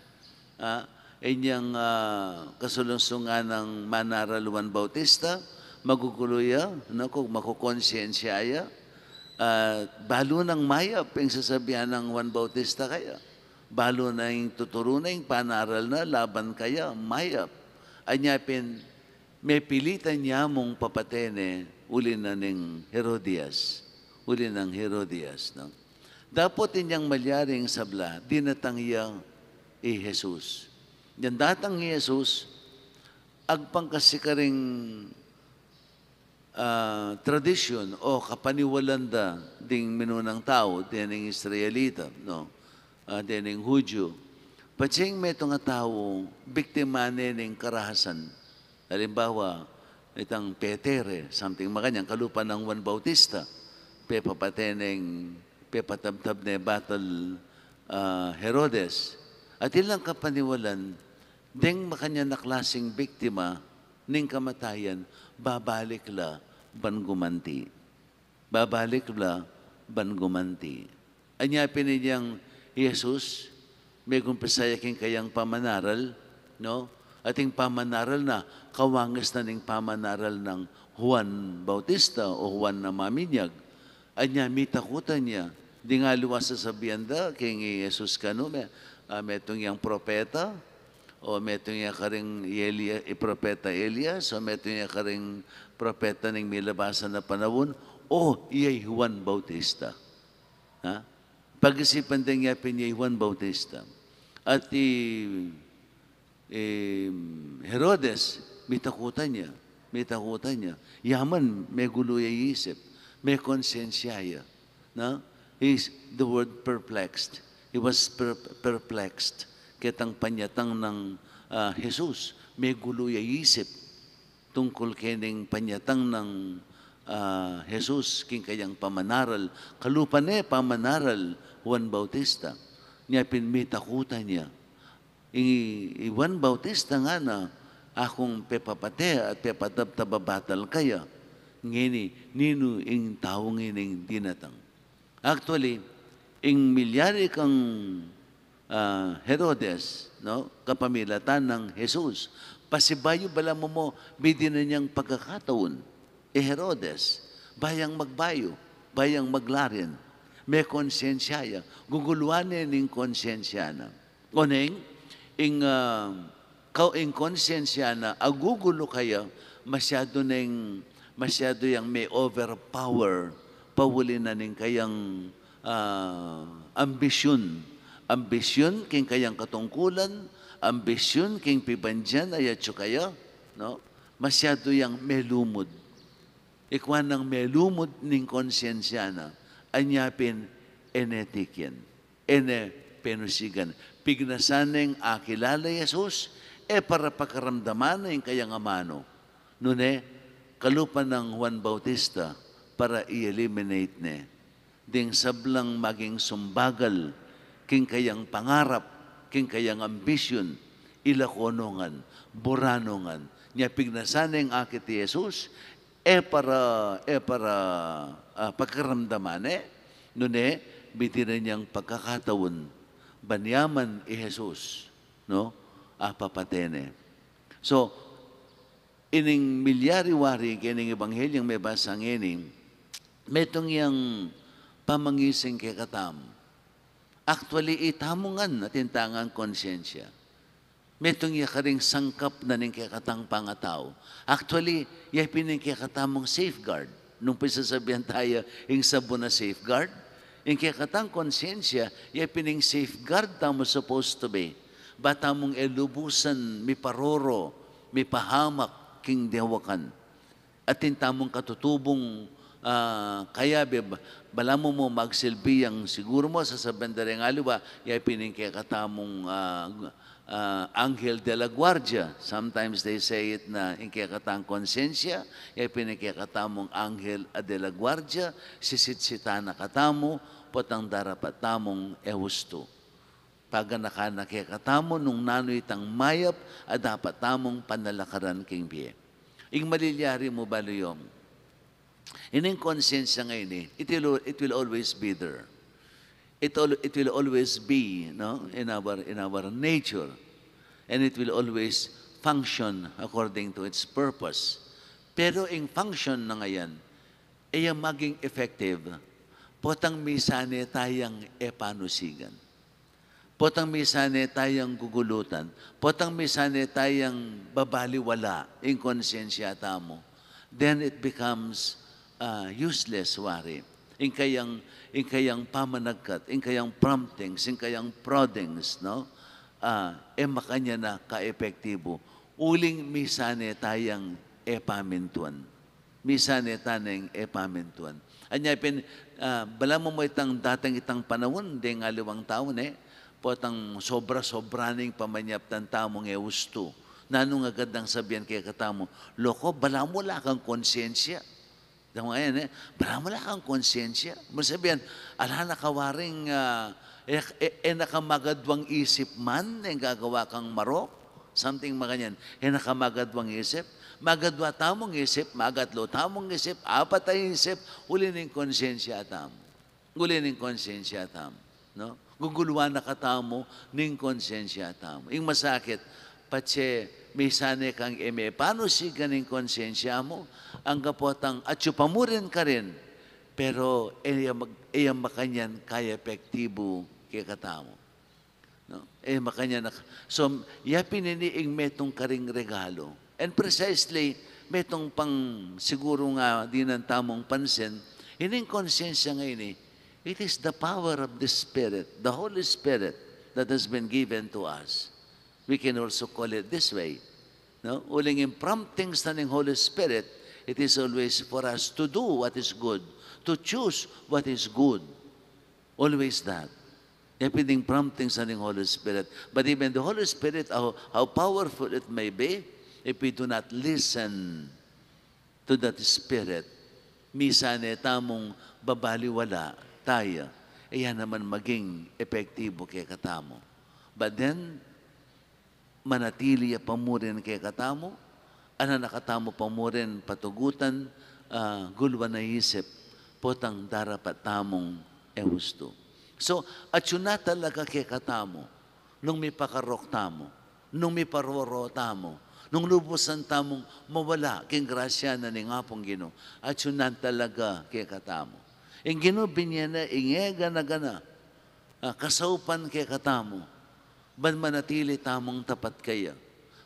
Ah, inyang, ah, kasulungsungan nang manaral Juan Bautista, magugulu ya, no, kung makukonsyensya ya, ah, balu nang mayap ing sasabian nang Juan Bautista kaya. Balu na ing tuturu na, ing panaral na laban kaya, mayap. Anya pin, mepilitan ya mung papate ne uli na ning Herodias. Uli nang Herodias, no? Dapot inyang malyaring sabla, dinatang ya i Jesus. Inyang datang i Jesus, agpang kasi karing, ah, tradisyun o kapaniwalan da ding minunang tau, dening Israelita, no? Ah, dening Hudyu. Patse ing metung a tau, biktima ne ning karahasan. Halimbawa, itang Peter, e, something makanyan, kalupa nang Juan Bautista, pepapate neng, pepatabtab ne batal, ah, Herodes. At ilang kapaniwalan, deng makanyan a klasing biktima ning kamatayan, babalik la ban gumanti. Babalik la ban gumanti. Anya pin inyang Jesus, megumpisa ya king kayang pamanaral, no? Ating pamanaral na, kawangis na ning pamanaral nang Juan Bautista o Juan a Maminyag. Anya mitakutan ya, ding aliwa sasabian da king i Jesus kanu, me-, ah, metung yang propeta, o metung ya karing i Elia-, i propeta Elias, o metung ya karing propeta ning milabasan a panaun, o iya i Juan Bautista. Ha? Pag-isipan deng yapin iya i Juan Bautista. At i, i Herodes, mitakutan ya, mitakutan ya. Ya man, megulu ya isip, mekonsyensya ya. Na? He's the word perplexed. He was per-, perplexed. Ketang panyatang nang, ah, Jesus, megulu ya isip tungkul kening panyatang nang, ah, Jesus king kayang pamanaral. Kalupa ne pamanaral Juan Bautista. Nya pin mitakutan ya. I, i Juan Bautista ngana, akung pepapate at pepatabtab a batal kaya. Ngeni, ninu ing tau ngening dinatang? Actually, ing milyari kang, ah, Herodes, no, kapamilatan nang Jesus, pasibayu balamu mu, bidinan yang pagkakataun i Herodes, ba yang magbayu, ba yang maglarin, mekonsyensya ya, guguluan ne ning konsyensya na. Oneng, ing, ah, kau-, ing konsyensya na agugulu kaya, masyadu neng, masyadu yang me-overpower, pauli na ning kayang, ah, ambisyun. Ambisyun king kayang katungkulan, ambisyun king pibandian a yatsu kaya, no? Masyadu yang melumud. Ikwa nang melumud ning konsyensya na, anya pin e ne tikian, e ne penusigan. Pignasan neng akilala i Jesus, e para pakiramdaman ne ing kayang amanu. Nune, kalupa nang Juan Bautista para i-eliminate ne ding sablang maging sumbagal king kayang pangarap, king kayang ambisyun, ila ko no ngan, bura no ngan. Nya pignasan neng akit i Jesus, e para, e para, ah, pakiramdaman ne, nune, bitinan yang pagkakataun, ban ya man i Jesus, no? Apapate ne. So, ining milyari wari kening Ebanghelyung mebasa ngeni, metung yang pamangising kekatamu. Actually, itamu ngan atin tang konsyensya. Metung ya karing sangkap na ning kekatang pangatau. Actually, ya pin ing kekatamung safeguard. Nung pisasabian taya ing sabun a safeguard, ing kekatang konsyensya, ya pin ing safeguard tamu supposed to be. Ba tamung e lubusan miparoro, mipahamak king dewakan. Atin tamung katutubung, ah, kayabe, ba-, balamu mu magsilbi yang siguru mu sasabian da reng aliwa, ya pin ing kekatamung, ah, ah, anghel de la guardia. Sometimes they say it na ing kekatang konsyensya, ya pin ing kekatamung anghel a de la guardia, sisitsitan na katamu, potang darapat tamung e ustu. Paganakan na kekatamu nung nanu itang mayap a dapat tamung panalakaran king bie. Ing malilyari mu balu yu, ining konsyensya ngeni, it will, it will always be there. it, al- it will always be, no, in our, in our nature, and it will always function according to its purpose. Pero ing function na ngan, e ya maging effective potang misan ne tayang e panusigan, potang misan ne tayang gugulutan, potang misan ne tayang babaliwala ing konsyensya tamu, then it becomes, ah, useless, wari. Ing kayang, ing kayang pamanagkat, ing kayang promptings, ing kayang proddings, no? Ah, e makanyan a kaepektibu. Uling misan ne tayang e pamintuan. Misan ne tayang e pamintuan. Anya pin, ah, balamu mu itang datang itang panaun, deng aliwang tau, ne? Potang sobra-sobra ning pamanyaptan tamung e ustu. Nanu ing agad nang sabian kekatamu? Loko, balamu ala kang konsyensya. Tama yan, e? Balamu ala kang konsyensya. Mu sabian, ala na ka waring, ah, e, e, e na ka magadwang isip man, e gagawa kang marok. Something makanyan. E na ka magadwang isip. Magadwa tamung isip, magatlu tamung isip, apat a isip, uli ning konsyensya tamu. Uli ning konsyensya tamu, no? Guguluan na katamu ning konsyensya tamu. Ing masakit, patse misan ne kang e me panusigan ing konsyensya mu, angga potang atyu pa mu rin karin, pero e ya mag-, e ya makanyan kaepektibu kekatamu. No? E makanyan a ka-, so, ya pin ini ing metung karing regalo. And precisely, metung pang siguru nga dinan tamung pansin, ining konsyensya nga ini, it is the power of the Spirit, the Holy Spirit that has been given to us. We can also call it this way. No? Uling ing promptings na ning Holy Spirit, it is always for us to do what is good, to choose what is good. Always that. Everything promptings na ning Holy Spirit. But even the Holy Spirit, how, how powerful it may be, if we do not listen to that Spirit, misan ne tamung babaliwala taya, e ya naman maging epektibu kekatamu. But then, manatili ya pa mu rin kekatamu, ala na katamu pa mu rin patugutan, ah, guluan a isip, potang darapat tamung e ustu. So, atyu na talaga kekatamu, nung mipakarok tamu, nung miparoro tamu, nung lubusan tamung mawala king grasya na ning Apung Ginu, atyu na talaga kekatamu. Ing Ginu binye na ing e gana-gana, ah, kasaupan kekatamu, ban manatili tamung tapat kaya,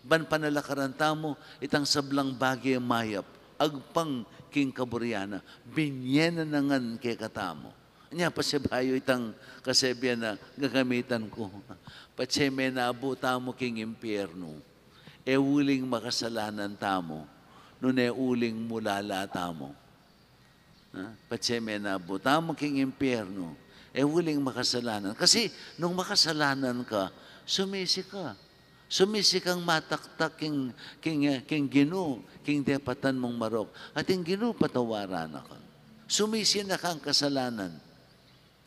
ban panalakaran tamu itang sablang bage mayap, agpang king kaburian na, binye na ngan kekatamu. Nya pasibayu itang kasebian a gagamitan ku, patse menabu tamu king impiernu, e uling makasalanan tamu, nune uling mulala tamu. Ha? Patse menabu tamu king impiernu, e uling makasalanan. Kasi nung makasalanan ka, sumisi ka. Sumisi kang mataktak king, king, eh, king Ginu, king depatan mung marok. At ing Ginu patawaran na ka. Sumisi na kang kasalanan.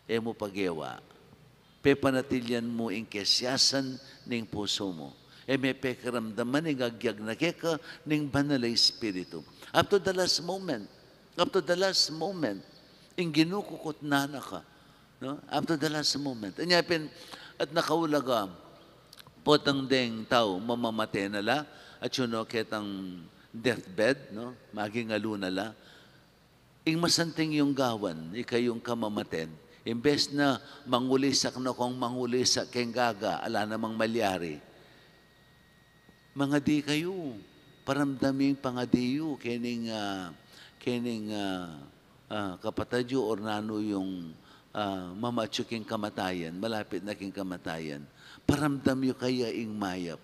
E mu pagewa. Pepanatilyan mu ing kesiasan ning pusu mu. E me pekiramdaman ing agyag na keka ning Banal a Espiritu. Up to the last moment. Up to the last moment. Ing Ginu kukutnan na ka. No? Up to the last moment. Anya pin, at nakaulaga, potang deng tau mamamate na la, at yun, no, ketang deathbed, no? Magingalu na la. Ing masanting yung gawan, ikayung kamamaten, imbes na mangulisak na kung mangulisak keng gaga, ala namang malyari. Mangadi kayu, paramdam ing pangadi yu, kening, ah, kening, ah, ah, kapatad yu or nanu yung, ah, mamatyu king kamatayan, malapit na king kamatayan. Paramdam yu kaya ing mayap.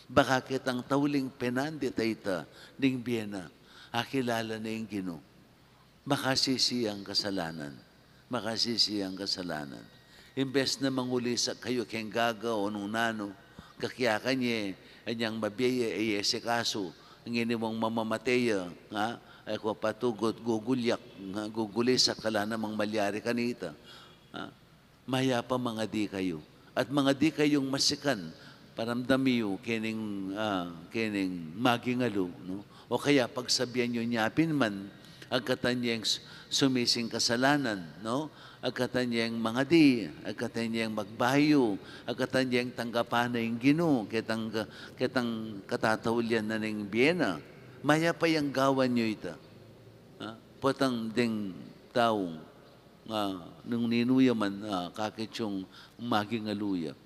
Baka ketang tauling penandit a ita, ning bie na, akilala na ing Ginu. Makasisi yang kasalanan. Makasisi yang kasalanan. Imbes na mangulisak kayu keng gaga o nung nanu, kakiyakan ye, anyang mabie ye, e ye sikasu, ngeni mung mamamate ya, nga, e ku patugut, gugulyak, nga, gugulisak, ala namang malyari kanita. Ha? Mayap a mangadi kayu. At mangadi kayung masikan, paramdam yu kening, ah, kening magingalu, no? O kaya pagsabian yu nya pin man, Agkatan yeng s-, sumising kasalanan, no? Agkatan yeng mangadi, agkatan yeng magbayu, agkatan yeng tanggapan na ing Ginu, ketang, ketang katataulian na ning bie na. Mayap a yang gawan yu ita. Ha? Potang deng tau, ah, nung ninu ya man, ah, kakit yung maging aluya.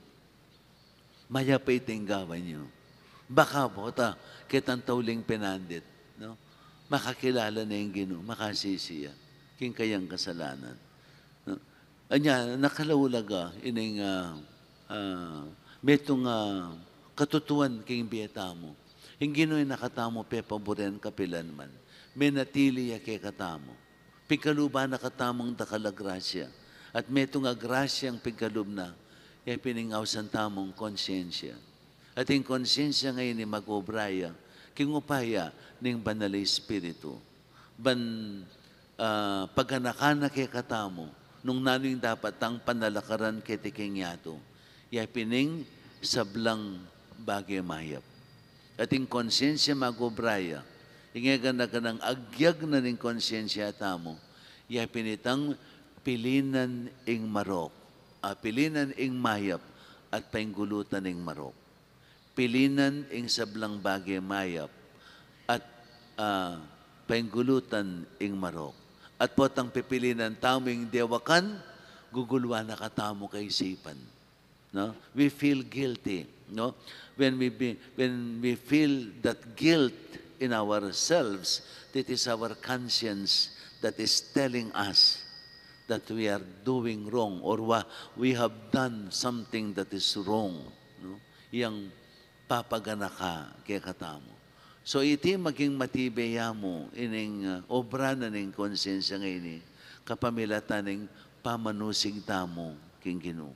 Mayap a ita ing gawan yu. Baka pota, ketang tauling penandit, no? Makakilala na ing Ginu, makasisi ya king kayang kasalanan. No? Anya, nakalaulaga, ining, ah, ah, metung, ah, katutuan king bie tamu. Ing Ginu ing na katamu pepaburen kapilanman. Menatili ya kekatamu. Pigkaluban na katamung dakal a grasya. At metung a grasyang pigkalub na, ya pin ing ausan tamung konsyensya. At ing konsyensya ngeni mag-obra ya, king upaya ning Banal a Espiritu. Ban, ah, paganakan na kekatamu, nung nanu ing dapat tang panalakaran keti king yatu. Ya pin ing sablang bage mayap. At ing konsyensya mag-obra ya, ing e gana-ganang agyag na ning konsyensya tamu, ya pin itang pilinan ing marok, ah, pilinan ing mayap, at painggulutan ing marok. Pilinan ing sablang bage mayap, at, ah, painggulutan ing marok. At potang pipilinan tamu ing dewakan, guguluan na katamu kaisipan. No? We feel guilty, no? When we be, when we feel that guilt in ourselves, that is our conscience that is telling us that we are doing wrong or wa-, we have done something that is wrong, no? Yang papaganaka kekatamu. So, iti maging matibe ya mu ining, uh, obra na ning konsyensya ngeni, kapamilatan ning pamanusig tamu king Ginu.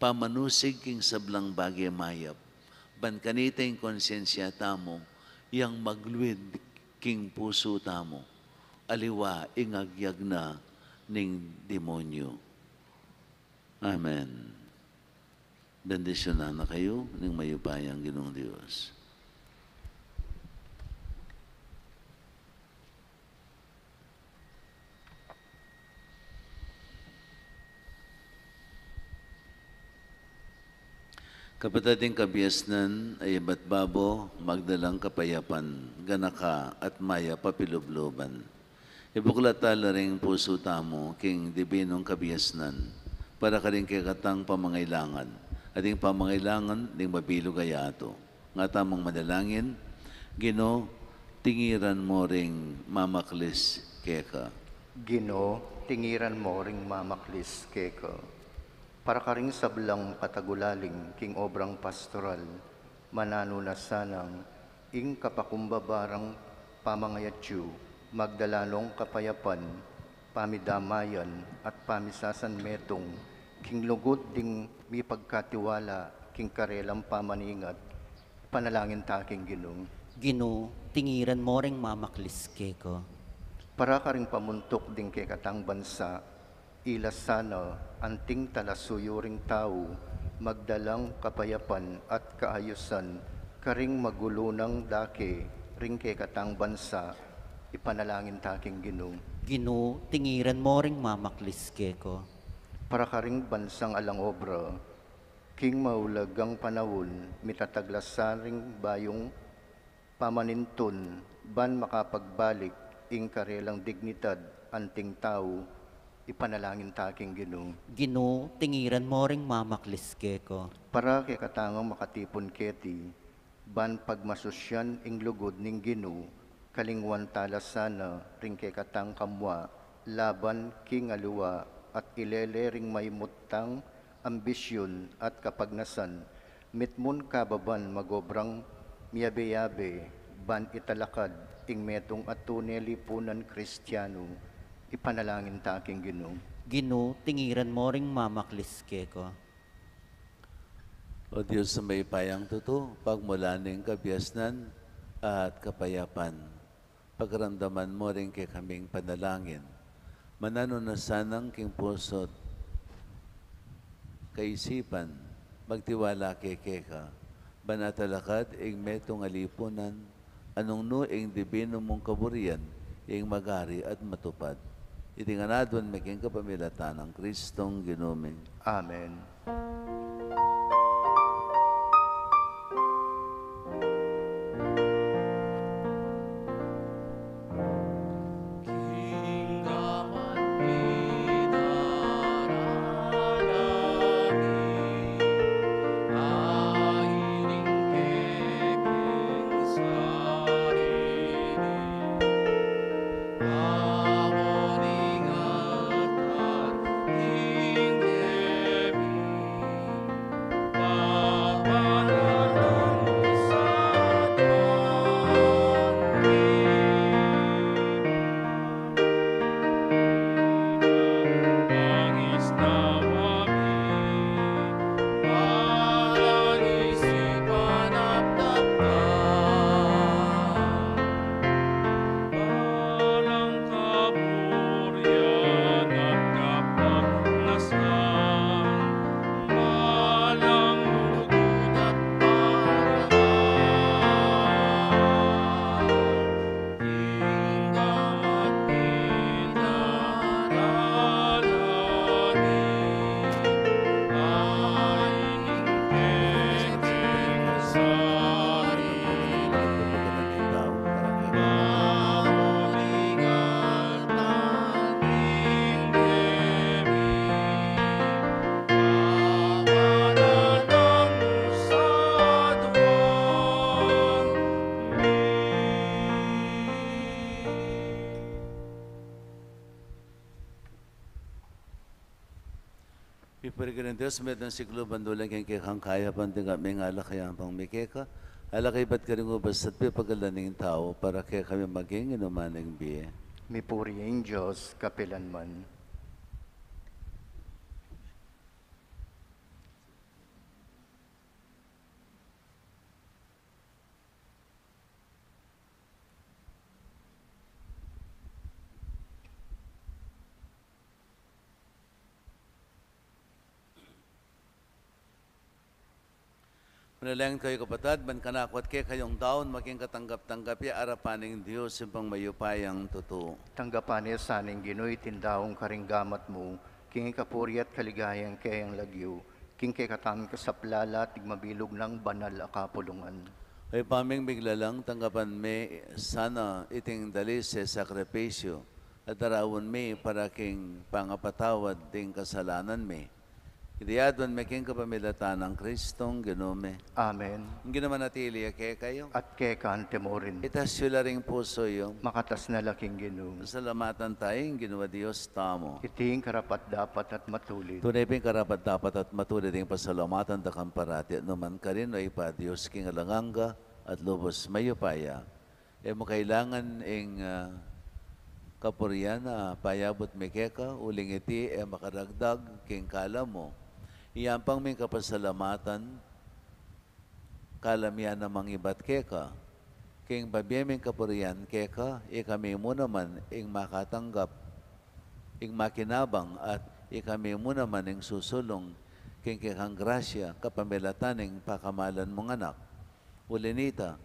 Pamanusig king sablang bage mayap. Ban kanita ing konsyensya tamu, yang magluid king pusu tamu. Aliwa ing agyag na ning demonyu. Amen. Bendisyunan na kayu ning mayupayang Ginung Dios. Kapatad, ing kabiasnan a ibat babo, magdalang kapayapan, ganaka at mayap a pilubluban. Ibuklat tala ring pusu tamu king dibinung kabiasnan, para karing kekatang pamangailangan, at ing pamangailangan ning mabilug a yatu. Nga tamung manalangin. Ginu, tingiran mu ring mamaklis keka. Ginu, tingiran mu ring mamaklis keka. Para karing sablang patagulaling king obrang pastoral, mananu na sanang ing kapakumbaba rang pamangayatyu, magdala nong kapayapan, pamidamayan, at pamisasanmetung king lugud ding mipagkatiwala king karelang pamaningat. Ipanalangin ta king Ginu. Ginu, tingiran mu ring mamaklis keka. Para karing pamuntuk ding kekatang bansa, ila sana anting talasuyu ring tau, magdalang kapayapan at kaayusan karing magulu nang dake ring kekatang bansa. Ipanalangin ta king Ginu. Ginu, tingiran mu ring mamaklis keka. Para karing bansang alang obra, king maulagang panaun, mitataglasan ring bayung pamanintun, ban makapagbalik ing karelang dignidad anting tau. Ipanalangin ta king Ginu. Ginu, tingiran mu ring mamaklis keka. Para kekatang makatipun keti, ban pagmasusyan ing lugud ning Ginu, kalingwan tala sana ring kekatang kamua, laban king aliwa at ilele ring maimut tang ambisyun at kapagnasan, mitmung kababan magobrang miyabe-yabe, ban italakad ing metung a tune lipunan Kristianu. Ipanalangin ta king Ginu. Ginu, tingiran mu ring mamaklis keka. O Dios a mayupayang tutu, pagmulan ning kabiasnan at kapayapan, pakiramdaman mu ring kekaming panalangin. Mananu na sanang king pusu't kaisipan, magtiwala keka, ban atalakad ing metung a lipunan, a nung nu ing dibinu mung kaburian, ing magari at matupad. Iti ngan aduan mi king kapamilatan nang Kristong Ginu mi. Amen. Pipurian ka ning Dios, metung siklu bandula king kekang kayapan, tinggap mi ing alak a yampang mi keka, alak a ibat karing ubas at pipagalan ning tau, para kekami maging inuman ning bie. Mipuri ing Dios kapilanman. Manalangin kayu, kapatad, ban kanaku at kekayung daun maging katanggap-tanggap ya arapan ning Dios, Ibpang mayupayang tutu. Tanggapan na sa ning Ginu iting daun karing gamat mu, king ikapuri at kaligayan ning keyang lagyu, king kekatamung kasaplalan at king mabilug nang banal a kapulungan. O Ibpa ming miglalang, tanggapan me sana iting dalis a sakripisyu, at daraun me para king pangapatawad ding kasalanan mi. Iti aduan mi king kapamilatan nang Kristong Ginu mi. Amen. Ing Ginu manatili ya kekayu. At keka mu rin. Itas yu la ring pusu yu. Makatas na la king Ginu. Pasalamatan taya ing Ginu a Dios tamu. Iti ing karapat-dapat at matulid. Tune pin karapat-dapat at matulid ing pasalamatan da ka parati at nukarin man, O Ibpa, Dios king alang angga at lubus mayupaya. E mu kailangan ing, ah, kapurian a payabut mi keka, uling iti e makaragdag king kalam mu. Iyampang ming kapasalamatan, kalam ya namang ibat keka, king pabie ming kapurian keka, ikami mu naman ing makatanggap, ing makinabang, at ikami mu naman ing susulung king kekang grasya, kapamilatan ning pakamalan mung Anak. Uli nita,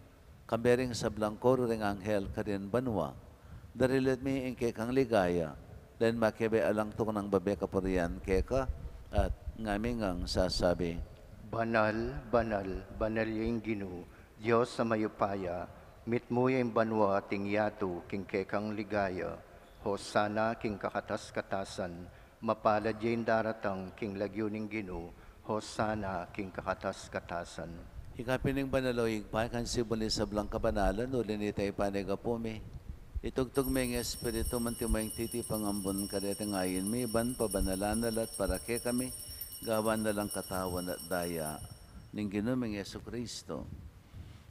kambe ring sablang koro ring anghel karin banua, darilit mi ing kekang ligaya, len makibe alang tuknang babe kapurian keka, at ngami ngang sasabi: Banal, banal, banal ya ing Ginu, Dios a mayupaya, mitmu ya ing banua at ing yatu king kekang ligaya. Hosana king kakatas-katasan, mapalad ya ing daratang king lagyu ning Ginu, Hosana king kakatas-katasan. Ika pin ing banal, O Ibpa, ika ing sibul ning sablang kabanalan, uli nita ipanyawad mi. Itugtug me ing Espiritu mu, antimo ing titipang ambun kareting ain mi, ban pabanalan na la at para kekami, gawan na lang katawan at daya ning Ginu ming Jesucristo.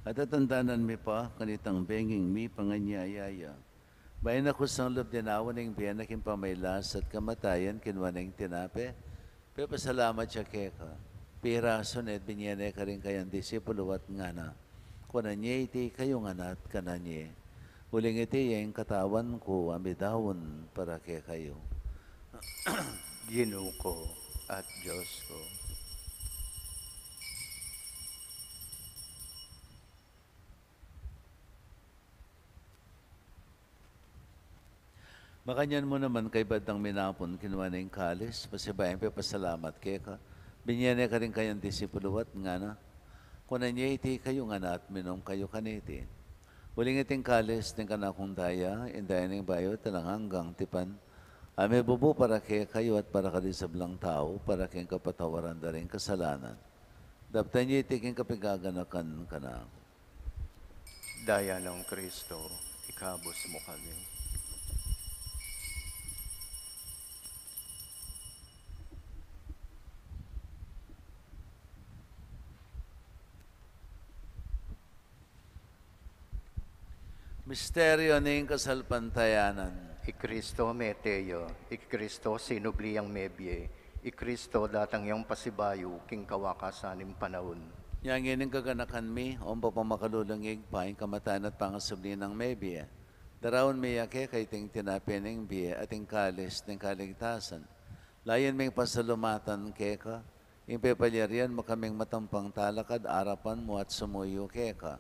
At tatandanan mi pa, kanitang benging mipanganyaya ya, bayu na kusang lub dinaun ing bie na king pamagkasakit at kamatayan, kinua ne ing tinape, pepasalamat ya keka, pirasu ne at binie ne karing kayang disipulu at ngana: Kunan ye iti kayu ngan at kanan ye. Uling iti ya ing katawan ku a midaun para kekayu. Ginu ku at Dios ku. Makanyan mu naman kaybat dang minapun, kinua ne ing kalis, pasibayu yang pepasalamat keka, binie ne karing kayang disipulu at ngana: Kunan ye iti kayu ngan at minum kayu kaniti. Uling iti ing kalis ning kanakung daya, ing daya ning bayu at alang anggang tipan, a mibubu para kekayu at para karing sablang tau, para king kapatawaran da ring kasalanan. Daptan ye iti king kapigaganakan kanaku. Daya nang Kristo, ikabus mu kami. Misteryo ning kasalpantayanan. I Kristo mete ya, i Kristo sinubli yang mebie, i Kristo datang yang pasibayu king kawakasan ning panaun. Inya ngening kaganakan mi, o mapamakalulung Ibpa, ing kamatayan at pangasubli nang mebie, daraun mi ya keka iting tinape ning bie at ing kalis ning kaligtasan. Layun ming pasalamatan keka ing pepalyarian mu kaming matampang talakad arapan mu at sumuyu keka.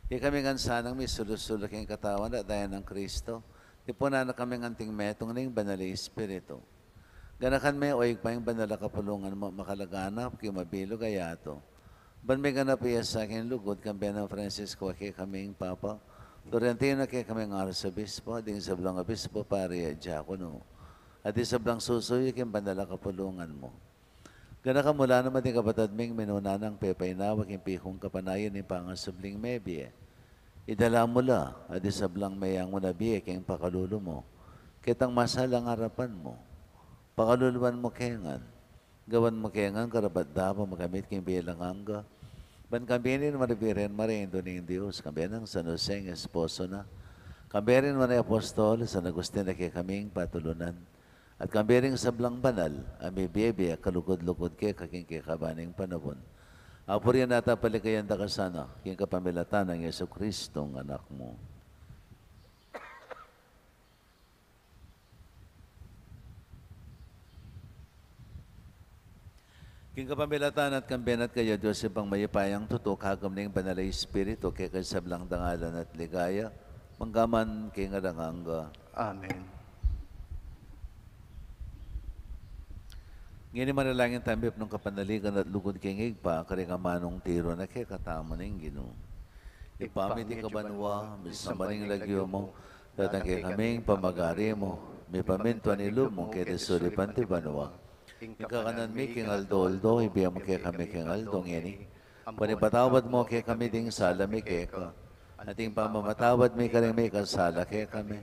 Ikami ngan sanang misulu-sulu king katawan at daya nang Kristo, tipunan na kaming anting metung ning Banal a Espiritu. Ganakan me, o Ibpa, ing banal a kapulungan mu makalaganap king mabilug a yatu. Ban miganap ya sa king lugud, kambe nang Francisco a kekaming Papa, Florentino a kekaming Arsobispo, ding sablang obispo, pari at diakono, at ding sablang susuyu king banal a kapulungan mu. Ganakan mu la naman ding kapatad ming minuna nang pepainawa king pikung kapanayan ning pangasubling mebie. Idala mu la, at ding sablang meyang mu na bie king pakalulu mu, ketang masalang arapan mu. Pakaluluan mu ke ngan. Gawan mu ke ngan karapat-dapat makamit king bie alang angga. Ban kambe ning Mare Birhen Maria, Indu ning Dios, kambe nang San Jose, ing esposo na, kambe ring mare apostol, San Agustin a kekaming patulunan, at kambe ring sablang banal a mibie-bie kalugud-lugud keka king kekaban ning panaun. Apurian at apaligayan da ka sana king kapamilatan nang Jesucristo, ing Anak mu. King kapamilatan at kambe na at kaya, Dios Ibpang mayupayang tutu, kagum ning Banal a Espiritu, keka ing sablang dangalan at ligaya, mangga man king alang angga. Amen. Ngeni manalangin tamu king kapanaligan at lugud king Ibpa, karing amanung tiru na kekatamu ning Ginu. Ibpa mi, atiu ka banua, misamban ya ing lagyu mu, datang kekami ing pamagari mu, mipamintuan ing lub mu keti sulip anti banua. Ing kakanan mi king aldo-aldo ibie mu kekami king aldo ngeni. Ampon ipatawad mu kekami ding sala mi keka, anti ing pamamatawad mi karing mikasala kekami.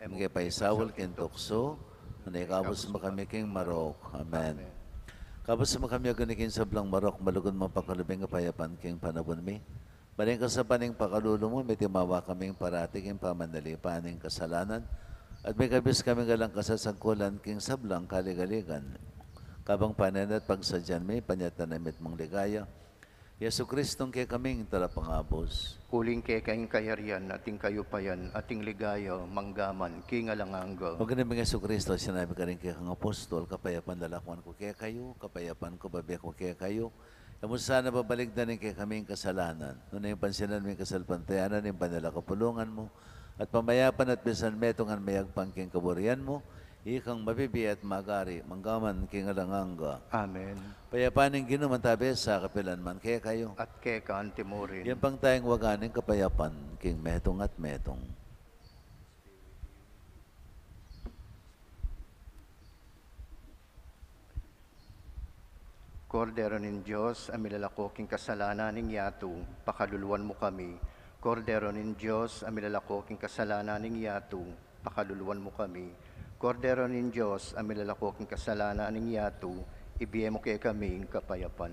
E mu ke paisaul king tuksu, nune ikabus mu kami king marok. Amen. Ikabus mu kami, o Ginu, king sablang marok, malugud mung pakalub ing kapayapan king panaun mi. Ban ing kasapan ning pakalulu mu, mitimawa kaming parati king pamanalipan ning kasalanan, at mikabus kaming alang kasasangkulan king sablang kaligaligan. Kabang panenayan at pagsadyan mi, panyatang na ing mitmung ligaya, Jesucristong kekaming Talapangabus. Uling keka ing kayarian, at ing kayupayan, at ing ligaya, mangga man king alang angga. O Ginu ming Jesucristo, sinabi mu karing kekang apostol, kapayapan lalakwan ku kekayu, kapayapan ku bibie ku kekayu. E mu sana babalikdan ing kekaming kasalanan, nune pansinan mu ing kasalpantayanan ning banal a kapulungan mu, at pamayapan at misan metung ngan mayagpang king kaburian mu, ikang mabibie at magari, mangga man king alang angga. Amen. Ing kapayapan ning Ginu mantabi sa kapilan man kekayu. At keka anti murin. Yan pang tayang waga ning kapayapan king metung at metung. Kordero ning Dios, a milalako king kasalanan ning yatu, pakaluluan mu kami. Kordero ning Dios, a milalako king kasalanan ning yatu, pakaluluan mu kami. Kordero ning Dios, a milalako king kasalanan ning yatu, ibie mu kekami ing kapayapan.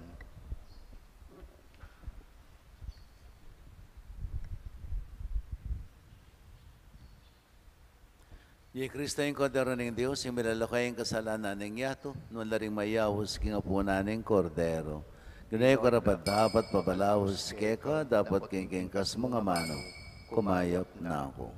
I Kristo ing Kordero ning Dios, ing milalako king kasalanan ning yatu, nuan la ring mayaus king apunan ning Kordero. Ginu, e ku karapat-dapat pabalaus keka, dapot king kekang kasmung amanu, kumayap na ku.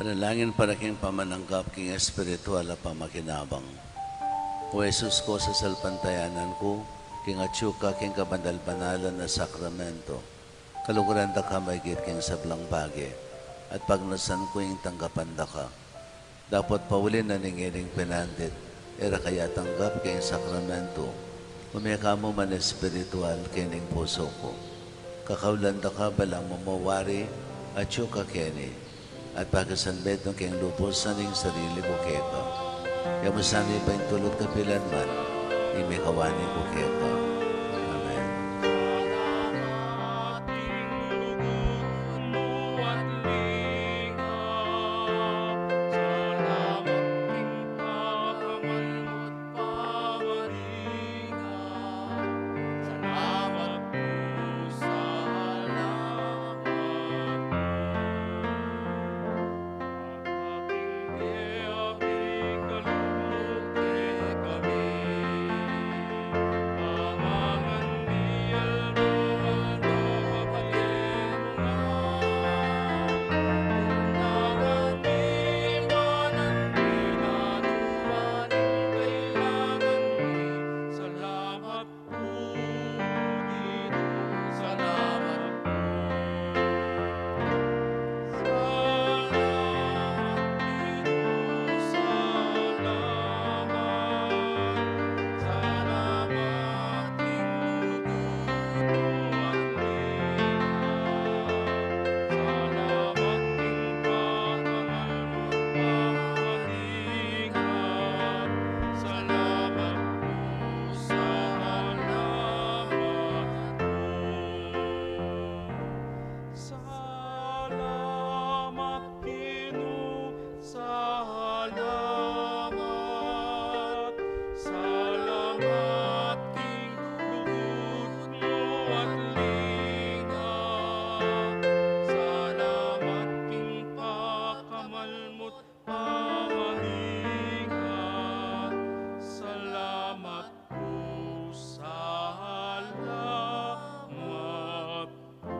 Panalangin para king pamananggap king espiritual a pamakinabang. O Jesus ku, sasalpantayanan ku king atyu ka king kabanal-banalan a sakramento. Kaluguran da ka maigit king sablang bage, at pagnasan ku ing tanggapan da ka. Dapot pauli na ning ining penandit, e ra ka ya tanggap king sakramento, ume ka mu man espiritual king pusu ku. Kakaulan da ka balamu mu wari atyu ka keni, at pakisanmetung keng lubus ing sarili ku keka. Yamu sana ipaintulut kapilan man ing mikawani ku keka. Amen. Salamat, Ginu, salamat. Salamat king lugud mu at linga. Salamat king pakamal mu't pamaingat. Salamat pu, salamat pu.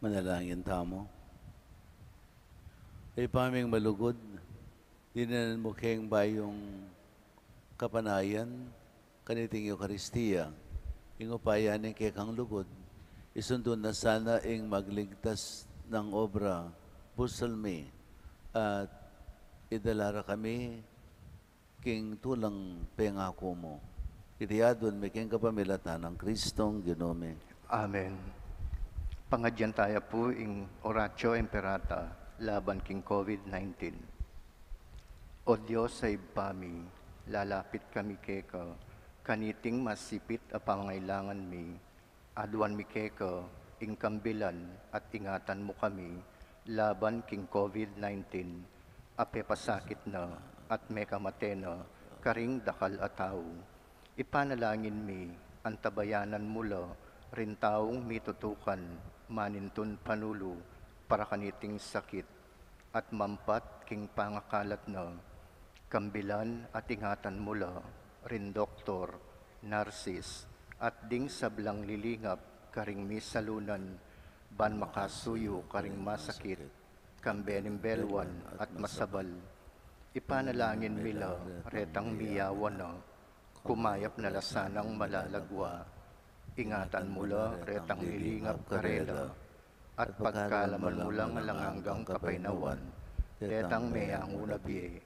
Manalangin tamu. Ibpa ming malugud, dininan mu keng bayung kapanayan kaniting Eukaristia ing upaya ning kekang lugud. Isundu na sana ing magligtas nang obra busal mi, at idala ra kami king tulang pengaku mu. Iti adwan mi king kapamilatan nang Kristong Ginu mi. Amen. Pangadyan taya pu ing Oratio Imperata laban king COVID nineteen. O Dios a Ibpa mi, lalapit kami keka, kaniting masipit a pamangailangan mi, aduan mi keka, ing kambilan at ingatan mu kami, laban king COVID nineteen, a pepasakit na at mekamate na karing dakal a tau. Ipanalangin mi, antabayanan mu la ring taung mitutukan, manintun panulu para kaniting sakit, at mampat king pangakalat na, kambilan at ingatan mu la ring doktor, narsis, at ding sablang lilingap karing misalunan, ban makasuyu karing masakit, kambe ning beluan at masabal. Ipanalangin mi la retang miyawa na, kumayap na la sanang malalagwa. Ingatan mu la retang lilingap karela, at pagkalaman mu lang alang anggang kapaynawan detang meyangu na bie.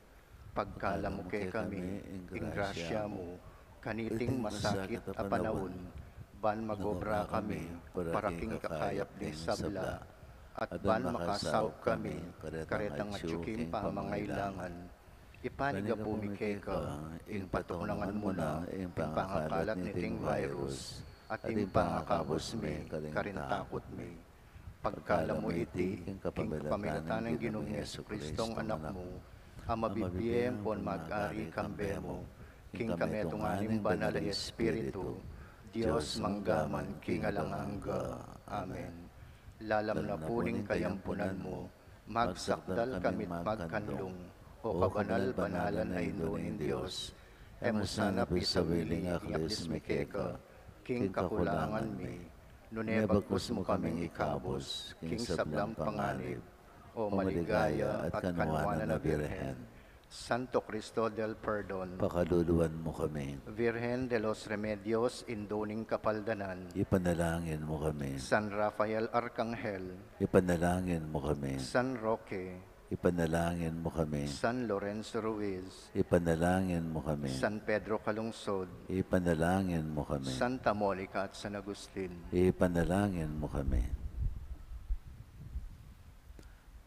Pagkalam mu kekami ing grasya mu, kaniting masakit a panaun, ban magobra kami para king kakayap ding sabla, at ban makasaup kami karetang atyu king pamangailangan. Ipanyawad mi keka ing patuknangan mu na ing pangakalat niting virus, at ing pangakabus mi karing takut mi. Pagkalam mu iti king kapamilatan nang Ginung Jesucristo, Anak mu, a mabibie ampon mag-ari kambe mu, king kametunganing Banal a Espiritu, Dios mangga man king alang angga. Amen. Lalam na pu ning kayampunan mu, magsakdal kami't magkanlung, o kabanal-banalan a Indu ning Dios, e mu sana pisawili ing aklis mi keka king kakulangan mi, nune bagkus mu kaming ikabus king sablang panganib, o maligaya at kanwanan a Birhen. Santo Cristo del Perdon, pakaluluan mu kami. Virgen de los Remedios, Indu ning Kapaldanan, ipanalangin mu kami. San Rafael Arkanghel, ipanalangin mu kami. San Roque, ipanalangin mu kami. San Lorenzo Ruiz, ipanalangin mu kami. San Pedro Calungsod, ipanalangin mu kami. Santa Monica at San Agustin, ipanalangin mu kami.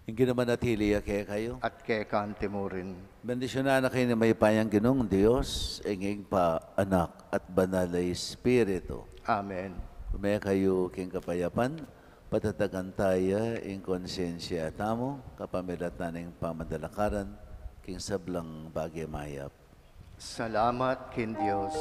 Ing Ginu manatili ya kekayu. At keka mu rin. Bendisyunan na kayu ning mayupayang Ginung Dios, ing Ibpa, Anak, at Banal a Espiritu. Amen. Ume kayu king kapayapan, patatagan taya ing konsyensya tamu, kapamilatan ning pamadalakaran king sablang bage mayap. Salamat king Dios.